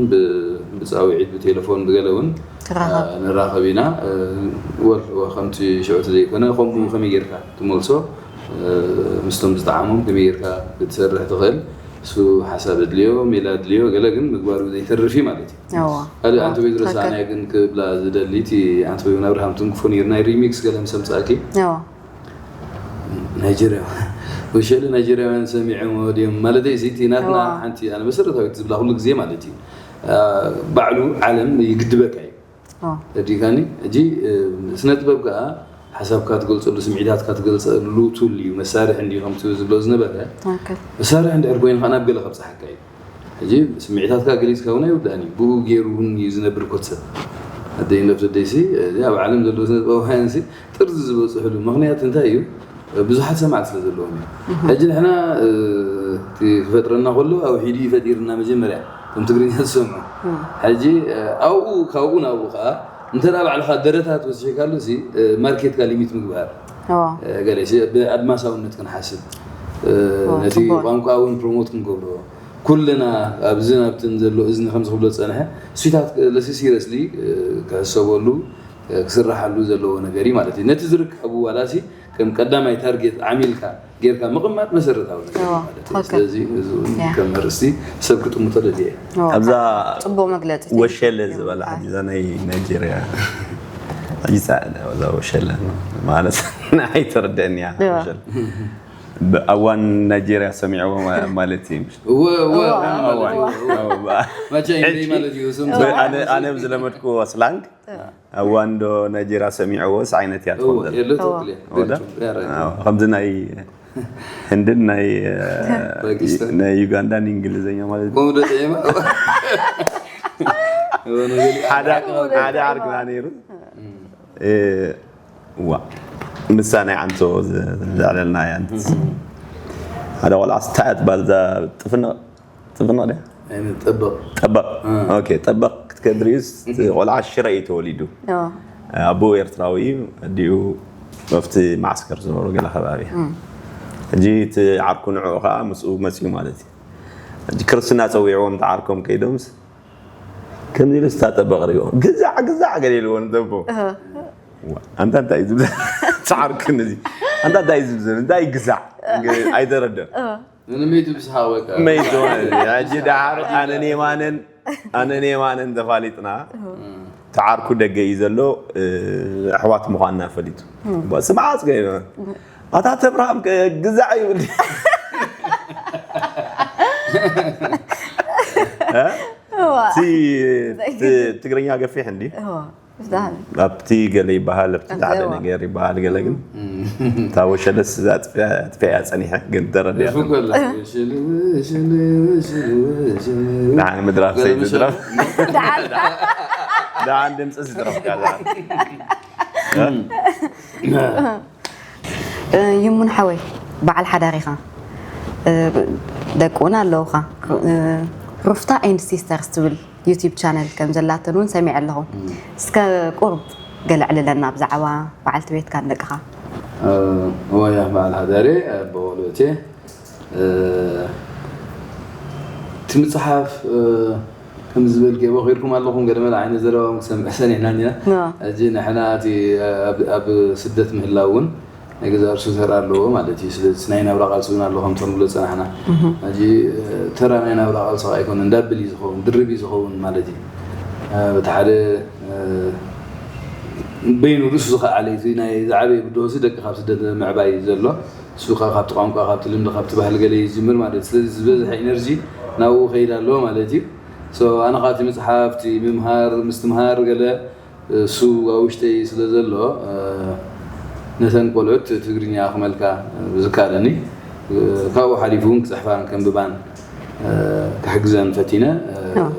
ብፃውዒት ብቴሌፎን ብገለ እውን ንራኸብ ኢና። ወል ከምቲ ሽዑቲ ዘይኮነ ከምኡ ከመይ ጌርካ ትመልሶ፣ ምስቶም ዝጠዓሞም ከመይ ጌርካ ክትሰርሕ ትኽእል፣ እሱ ሓሳብ ኣድልዮ፣ ሜላ ኣድልዮ፣ ገለ ግን ምግባሩ ዘይተርፍ እዩ ማለት እዩ። ካልእ ኣንቶቤ ዝረሳዕናዮ ግን ክብላ ዝደሊ እቲ ኣንቶቤ እውን ኣብርሃም ትንክፎ ነይሩ ናይ ሪሚክስ ገለ ምስ ኣምጻእኪ ናይጀርያ ወሸለ ናይጀርያውያን ሰሚዖም ድዮም ማለት እዚ እቲ ናትና ሓንቲ ኣነ መሰረታዊት ዝብላ ኩሉ ግዜ ማለት እዩ ባዕሉ ዓለም ይግድበካ እዩ። ተዲካኒ እጂ ስነ ጥበብ ከዓ ሓሳብካ ትገልፀሉ ስምዒታትካ ትገልፀሉ ቱል እዩ መሳርሒ እንዲ ከምቲ ዝብሎ ዝነበረ መሳርሒ እንድሕር ኮይኑ ከዓ ናብ ገለ ከብፅሓካ እዩ። ሕጂ ስምዒታትካ ገሊፅካ እውን ኣይውዳእን እዩ። ብኡ ገይሩ እውን እዩ ዝነብር ኮት ሰብ። ኣደይ ነብስ ደይሲ እዚ ኣብ ዓለም ዘለዉ ስነ ጥበባውያን ሲ ጥርዚ ዝበፅሕሉ ምክንያት እንታይ እዩ? ብዙሓት ሰማዕቲ ስለ ዘለዎም እዩ። ሕጂ ንሕና እቲ ክፈጥረና ከሎ ኣውሒዱ እዩ ፈጢርና መጀመርያ እቶም ትግርኛ ዝሰምዑ። ሕጂ ኣብኡ ካብኡ ናብኡ ከዓ እንተ ባዕልካ ደረታት ወሲሕካሉ ሲ ማርኬትካ ሊሚት ምግባር ገለ ብኣድማሳውነት ክንሓስብ ነቲ ቋንቋ እውን ፕሮሞት ክንገብሮ ኩልና ኣብዚ ናብትን ዘሎ እዝኒ ከምዚ ክብሎ ዝፀንሐ ስዊታት ለሲ ሲረስሊ ክሕሰበሉ ክስራሓሉ ዘለዎ ነገር እዩ ማለት እዩ። ነቲ ዝርከቡ ዋላሲ ከም ቀዳማይ ታርጌት ዓሚልካ ጌርካ ምቕማጥ መሰረታዊ ነገር እዩ ማለት እዩ። ስለዚ እዚ እውን ከም ኣርእስቲ ሰብ ክጥምቶ ደልየ እየ። ኣብዛ ጽቡቕ መግለጺ። ወሸለ ዝበላ ሕጂ እዛ ናይ ናይጄርያ ሕጂ እዛ ወሸለ ማለት ንዓይ ተረድአኒ እያ። ወሸለ ኣዋን ናይጄርያ ሰሚዕዎ ማለት እዩ። እወ እወ እወ ማለት እዩ። እወ። ማቻ ኢንተይ ማለት እዩ። ስም ኣነ ኣነ ዝለመድክዎ ስላንግ ኣዋን ዶ ናይጄርያ ሰሚዕዎስ ዓይነት እያ ትኾን ዘላ። የለ ትክክል እያ። ወደ? ትክክል እያ። ኣዎ፣ ከምዚ ናይ ህንድን ናይ ፓኪስታን። ናይ ዩጋንዳን እንግሊዝኛ ማለት እዩ። ከምኡ ዶ ጥዒማ? ሓደ ሓደ ዓርክና ነይሩ። እ፣ ዋ ምሳ ናይ ዓንቶ ዘዕለልና እያ። ሓደ ቆልዓ ስታይ እያ ትባል እዛ ጥፍንቕ ጥፍንቕ ድያ? ጠበቕ ጠበቕ። ኦኬ፣ ጠበቕ ክትከድ ርዩስ ቆልዓ ሽረ እዩ ተወሊዱ። ኣቦኡ ኤርትራዊ እዩ፣ ኣዲኡ ኣብቲ ማዕስከር ዝነበሩ ገለ ከባቢ። ሕጂ እቲ ዓርኩ ንዕኡ ከዓ ምስኡ መፅኡ ማለት እዩ። ሕጂ ክርስትና ፀዊዕዎም ተዓርኮም ከይዶምስ ከምዚ ኢሉ ስታ ጠበቕ ሪዎ ግዛዕ ግዛዕ ገለ ኢልዎ ንዘቦ። ኣንታ እንታይ እዩ ዝብዘን ተዓርኩ ነዚ ኣንታ እንታይ እዩ ዝብዘን እንታይ ግዛዕ ኣይተረደም። ንመይቱ ብስሓቕ በቃ። መይቱ ሕጂ ደሓር ኣነን የማነን ኣነን የማነን ተፋሊጥና ተዓርኩ ደገ እዩ ዘሎ ኣሕዋት ምዃንና ፈሊጡ። ስምዓ ጽገ ኣታ ተብርሃም ግዛዕ ይብል። ትግርኛ ገፊሕ እንዲ ኣብቲ ገለ ይበሃል ኣብቲ ዳዕደ ነገር ይበሃል ገለ ግን እታ ወሸለስ እዛ ኣጥፍያ እያ ፀኒሐ ግን ተረድያ። ንሓን ምድራፍ ሰይትድረፍ ደሓን ድምፂ ዝድረፍካ ይሙን ሓወይ በዓል ሓዳር ኢኻ፣ ደቂ እውን ኣለውኻ። ሩፍታ ኤንድ ሲስተርስ ትብል ዩቲብ ቻነል ከም ዘላትን እውን ሰሚዐ ኣለኹ። እስከ ቁርብ ገለ ዕልለና ብዛዕባ በዓልቲ ቤትካን ደቅኻ። እወያ በዓል ሓዳሬ ኣቦ ቆልዑቴ እቲ ምፅሓፍ ከም ዝበልክዎ ኺድኩም ኣለኹም ገለ መለ ዓይነት ዘረባ ክሰምዕ ሰኒሕና ኢና። ሕጂ ንሕና እቲ ኣብ ስደት ምህላው እውን ናይ ገዛ ርእሱ ተራ ኣለዎ ማለት እዩ። ስለዚ ናይ ናብራ ቃልሲ እውን ኣሎ ከምቶም ንብሎ ዝፀናሕና። ሕጂ ተራ ናይ ናብራ ቃልሲ ከዓ ኣይኮነ እንዳብል እዩ ዝኸውን ድርብ እዩ ዝኸውን ማለት እዩ። በቲ ሓደ በይኑ ርእሱ ዝኸኣለ እዩ። እቲ ናይ ዝዓበየ ብድሆ እዚ ደቂ ካብ ስደት ምዕባይ እዩ ዘሎ። እሱ ከዓ ካብቲ ቋንቋ፣ ካብቲ ልምዲ፣ ካብቲ ባህሊ ገለ ይጅምር ማለት እዩ። ስለዚ ዝበዝሐ ኢነርጂ ናብኡ ከይድ ኣለዎ ማለት እዩ። So ኣነ ከዓ እቲ ምፅሓፍ፣ እቲ ምምሃር፣ ምስትምሃር ገለ እሱ ኣብ ውሽጠይ ስለ ዘሎ፣ እ፣ ነተን ቆልዑት ትግርኛ ክመልካ ብዝከኣለኒ፣ እ፣ ካብኡ ሓሊፉ እውን ክፅሕፋን ከንብባን፣ እ፣ ክሕግዘን ፈቲነ፣ እ፣ ኣዎ።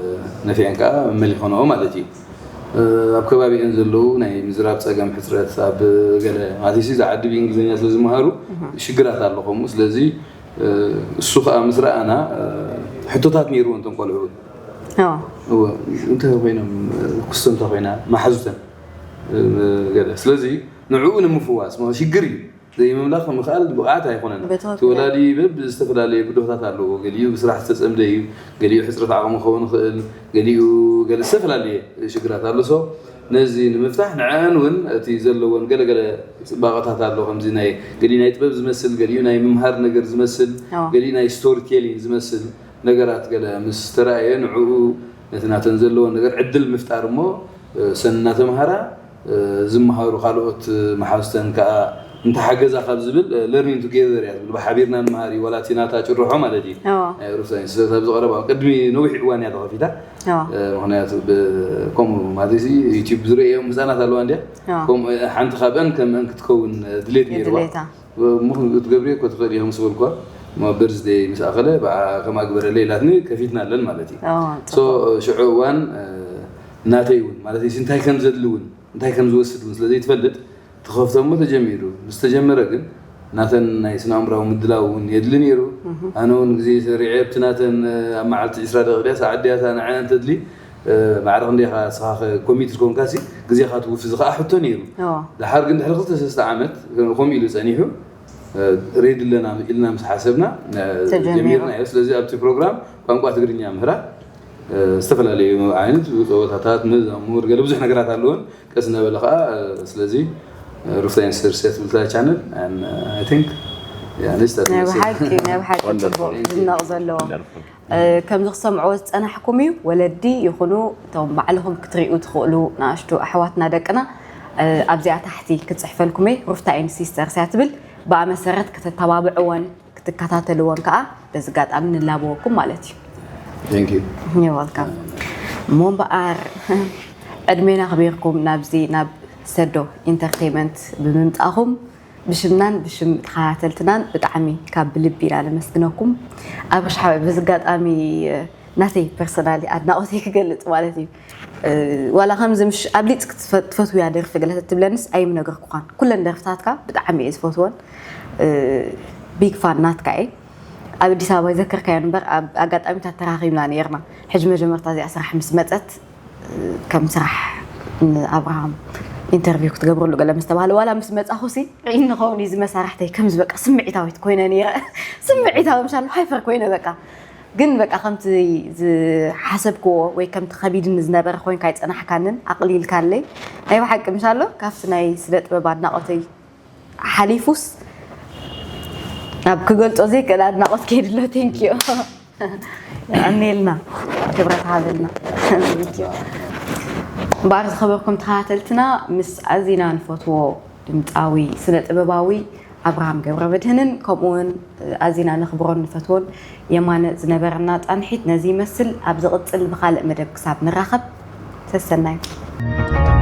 ነፊዐን ከዓ መመሊ ኮንኦ ማለት እዩ። እ፣ ኣብ ከባቢአን ዘለዉ ናይ ምዝራብ ፀገም፣ ሕፅረት ኣብ ገለ ማለት እዚ ዓዲ ብእንግሊዝኛ ስለ ዝመሃሩ ሽግራት ኣሎ ከምኡ። ስለዚ፣ እ፣ እሱ ከዓ ምስ ረኣና፣ እ፣ ሕቶታት ነይርዎ እንተን ቆልዑ እውን። ኣዎ። እወ፣ እንታይ ኮይኖም፣ ክስቶ እንታይ ኮይና፣ መሓዙተን፣ እ፣ ገለ። ስለዚ ንዕኡ ንምፍዋስ፣ ማለት ሽግር እዩ። ዘይምምላኽ ምኽኣል ብቕዓት ኣይኮነን። በትኽክል። እቲ ወላዲ በብ ዝተፈላለየ ብድሆታት ኣለዎ። ገሊኡ ብስራሕ ዝተጸምደ እዩ፣ ገሊኡ ሕጽረት ዓቕሚ ክኸውን ይኽእል፣ ገሊኡ ገለ ዝተፈላለየ ሽግራት ኣሎ። So ነዚ ንምፍታሕ ንዐን እውን እቲ ዘለዎን ገለገለ ጽባቐታት ኣሎ። ከምዚ ናይ ገሊኡ ናይ ጥበብ ዝመስል፣ ገሊኡ ናይ ምምሃር ነገር ዝመስል፣ ኣዎ። ገሊኡ ናይ ስቶሪ ቴሊንግ ዝመስል ነገራት ገለ ምስ ተራእየ ንዕኡ ነቲ ናተን ዘለዎን ነገር ዕድል ምፍጣር እሞ፣ እ፣ ሰን እናተምሃራ፣ እ፣ ዝመሃሩ ካልኦት መሓዙተን ከኣ እንተሓገዛ ካብ ዝብል፣ እ፣ ለርኒንግ ቱጌዘር እያ ዝብል። ብሓቢርና ንመሃር እዩ፣ ዋላ እቲ ናታ ጭርሖ ማለት እዩ። ኣዎ። ናይ ሩፍ ሳይንስ ኣብዚ ቀረባ ቅድሚ ነዊሕ እዋን እያ ተኸፊታ። ኣዎ። እ፣ ምኽንያቱ ብ-፣ ከምኡ ማለት እዚ ዩቲዩብ ዝርእዮም ህፃናት ኣለዋ እንድያ። ኣዎ። ከምኡ፣ እ፣ ሓንቲ ካብአን ከምአን ክትከውን፣ እ፣ ድሌት ነይርዋ። የድሌታ። ምኽ-፣ ክትገብሪ እኮ ትኽእል ኢኻ ምስ በልኳ፣ እሞ በርዝደይ ምስ ኣኸለ ብዓ-፣ ከምኣ ግበረለይ ኢላትኒ፣ ከፊትና ኣለን ማለት እዩ። ኣዎ፣ So፣ ጽቡቅ። ሽዑ እዋን፣ እ፣ ናተይ እውን፣ ማለት እዩ፣ እንታይ ከም ዘድሊ እውን፣ እንታይ ከም ዝወስድ እውን ስለ ዘይትፈልጥ፣ ትኸፍቶ እሞ ተጀሚሩ። ምስ ተጀመረ ግን፣ ናተን ናይ ስነ ኣእምራዊ ምድላው እውን የድሊ ነይሩ። ኣነ እውን ግዜ ሰሪዐ፣ ኣብቲ ናተን፣ እ፣ ኣብ መዓልቲ ዕስራ ደቂቕ ድያ፣ ሰዓት ድያ፣ እታ ንዓይ እንተድሊ፣ እ፣ ማዕረ ክንደይ ኢኻ ንስኻ ኮሚትድ ኮንካሲ፣ ግዜኻ ትውፊ፣ እዚ ኸዓ ሕቶ ነይሩ። ኣዎ። ደሓር ግን ድሕሪ ክልተ ሰለስተ ዓመት ከምኡ ኢሉ ጸኒሑ፣ እ፣ ሬዲ ኣለና ኢልና ምስ ሓሰብና፣ እ፣ ተጀሚሩ። ጀሚርና እዩ። ስለዚ ኣብቲ ፕሮግራም ቋንቋ ትግርኛ ምህራ፣ እ፣ ዝተፈላለዩ ዓይነት ጸወታታት፣ መዛሙር፣ ገለ ብዙሕ ነገራት ኣለዎን፣ ቀስ እናበለ ኸዓ፣ እ፣ ስለዚ፣ እ፣ ሩፍታይን ሰርሰት ትብል እታ ቻነል፣ and, እ፣ I think፣ yeah, this is ናይ ብሓቂ፣ ናይ ብሓቂ Wonderful. ጽቡቅ ዝድነቕ ዘለዎ። Wonderful. እ፣ ከምዚ ክሰምዕዎ ዝጸናሕኩም እዩ። ወለዲ ይኹኑ እቶም ባዕልኹም ክትሪኡ ትኽእሉ ንኣሽቱ ኣሕዋትና ደቅና፣ እ፣ ኣብዚኣ ታሕቲ ክጽሕፈልኩም እየ። ሩፍታ ኤንድ ሲስተርስ እያ ትብል። ብኣ መሰረት ከተተባብዕወን ክትከታተልዎን ከኣ በዚ ኣጋጣሚ ንላበወኩም ማለት እዩ። Thank you። You're welcome። እሞ እምበኣር ዕድሜና ኣኽቢርኩም ናብዚ ናብ ሰዶ ኢንተርቴይመንት ብምምጻእኹም ብሽምናን ብሽም ተኸታተልትናን ብጣዕሚ ካብ ብልቢ ኢና ነመስግነኩም። ኣብርሽ ሓወይ፣ በዚ ኣጋጣሚ፣ እ፣ ናተይ ፐርሰናሊ ኣድናቖተይ ክገልጽ ማለት እዩ። እ፣ ዋላ ከምዚ ምሽ ኣብሊጽ ክትፈ-፣ ትፈትውያ ደርፊ ገለ ተትብለንስ ኣይምነገርኩኻን። ኩለን ደርፍታትካ ብጣዕሚ እየ ዝፈትወን። እ፣ ቢግ ፋን ናትካ እየ። ኣብ ኣዲስ ኣበባ ይዘከርካዮ እምበር ኣብ ኣጋጣሚታት ተራኺብና ነይርና። ሕጂ መጀመርታ እዚኣ ስራሕ ምስ መጸት፣ እ፣ ከም ስራሕ ንኣብርሃም ኢንተርቪው ክትገብረሉ ገለ ምስ ተባህለ፣ ዋላ ምስ መጻኹሲ ርእይኒ ኸውን እዩ፣ እዚ መሳርሕተይ ከምዚ በቃ ስምዒታዊት ኮይነ ነይረ። ስምዒታዊ ምሻሎ ሃይፐር ኮይነ በቃ። ግን በቃ ከምቲ ዝሓሰብክዎ ወይ ከምቲ ከቢድኒ ዝነበረ ኮይንካ ኣይጸናሕካንን፣ ኣቕሊልካለይ። ናይ ብሓቂ ምሻሎ ካብቲ ናይ ስነ ጥበብ ኣድናቖተይ ሓሊፉስ ናብ ክገልጾ ዘይክእል ኣድናቖት ከይድሎ። ቴንኪዩ። የቐንየልና፣ ክብረት ሃበልና። እምበኣር ዝኸበርኩም ተኸታተልትና፣ ምስ ኣዚና ንፈትዎ ድምጻዊ ስነ ጥበባዊ ኣብርሃም ገብረመድህንን ከምኡውን ኣዚና ነኽብሮን ንፈትዎን የማነ ዝነበረና ጻንሒት ነዚ ይመስል። ኣብ ዝቕጽል ብኻልእ መደብ ክሳብ ንራኸብ፣ ሰሰናዩ።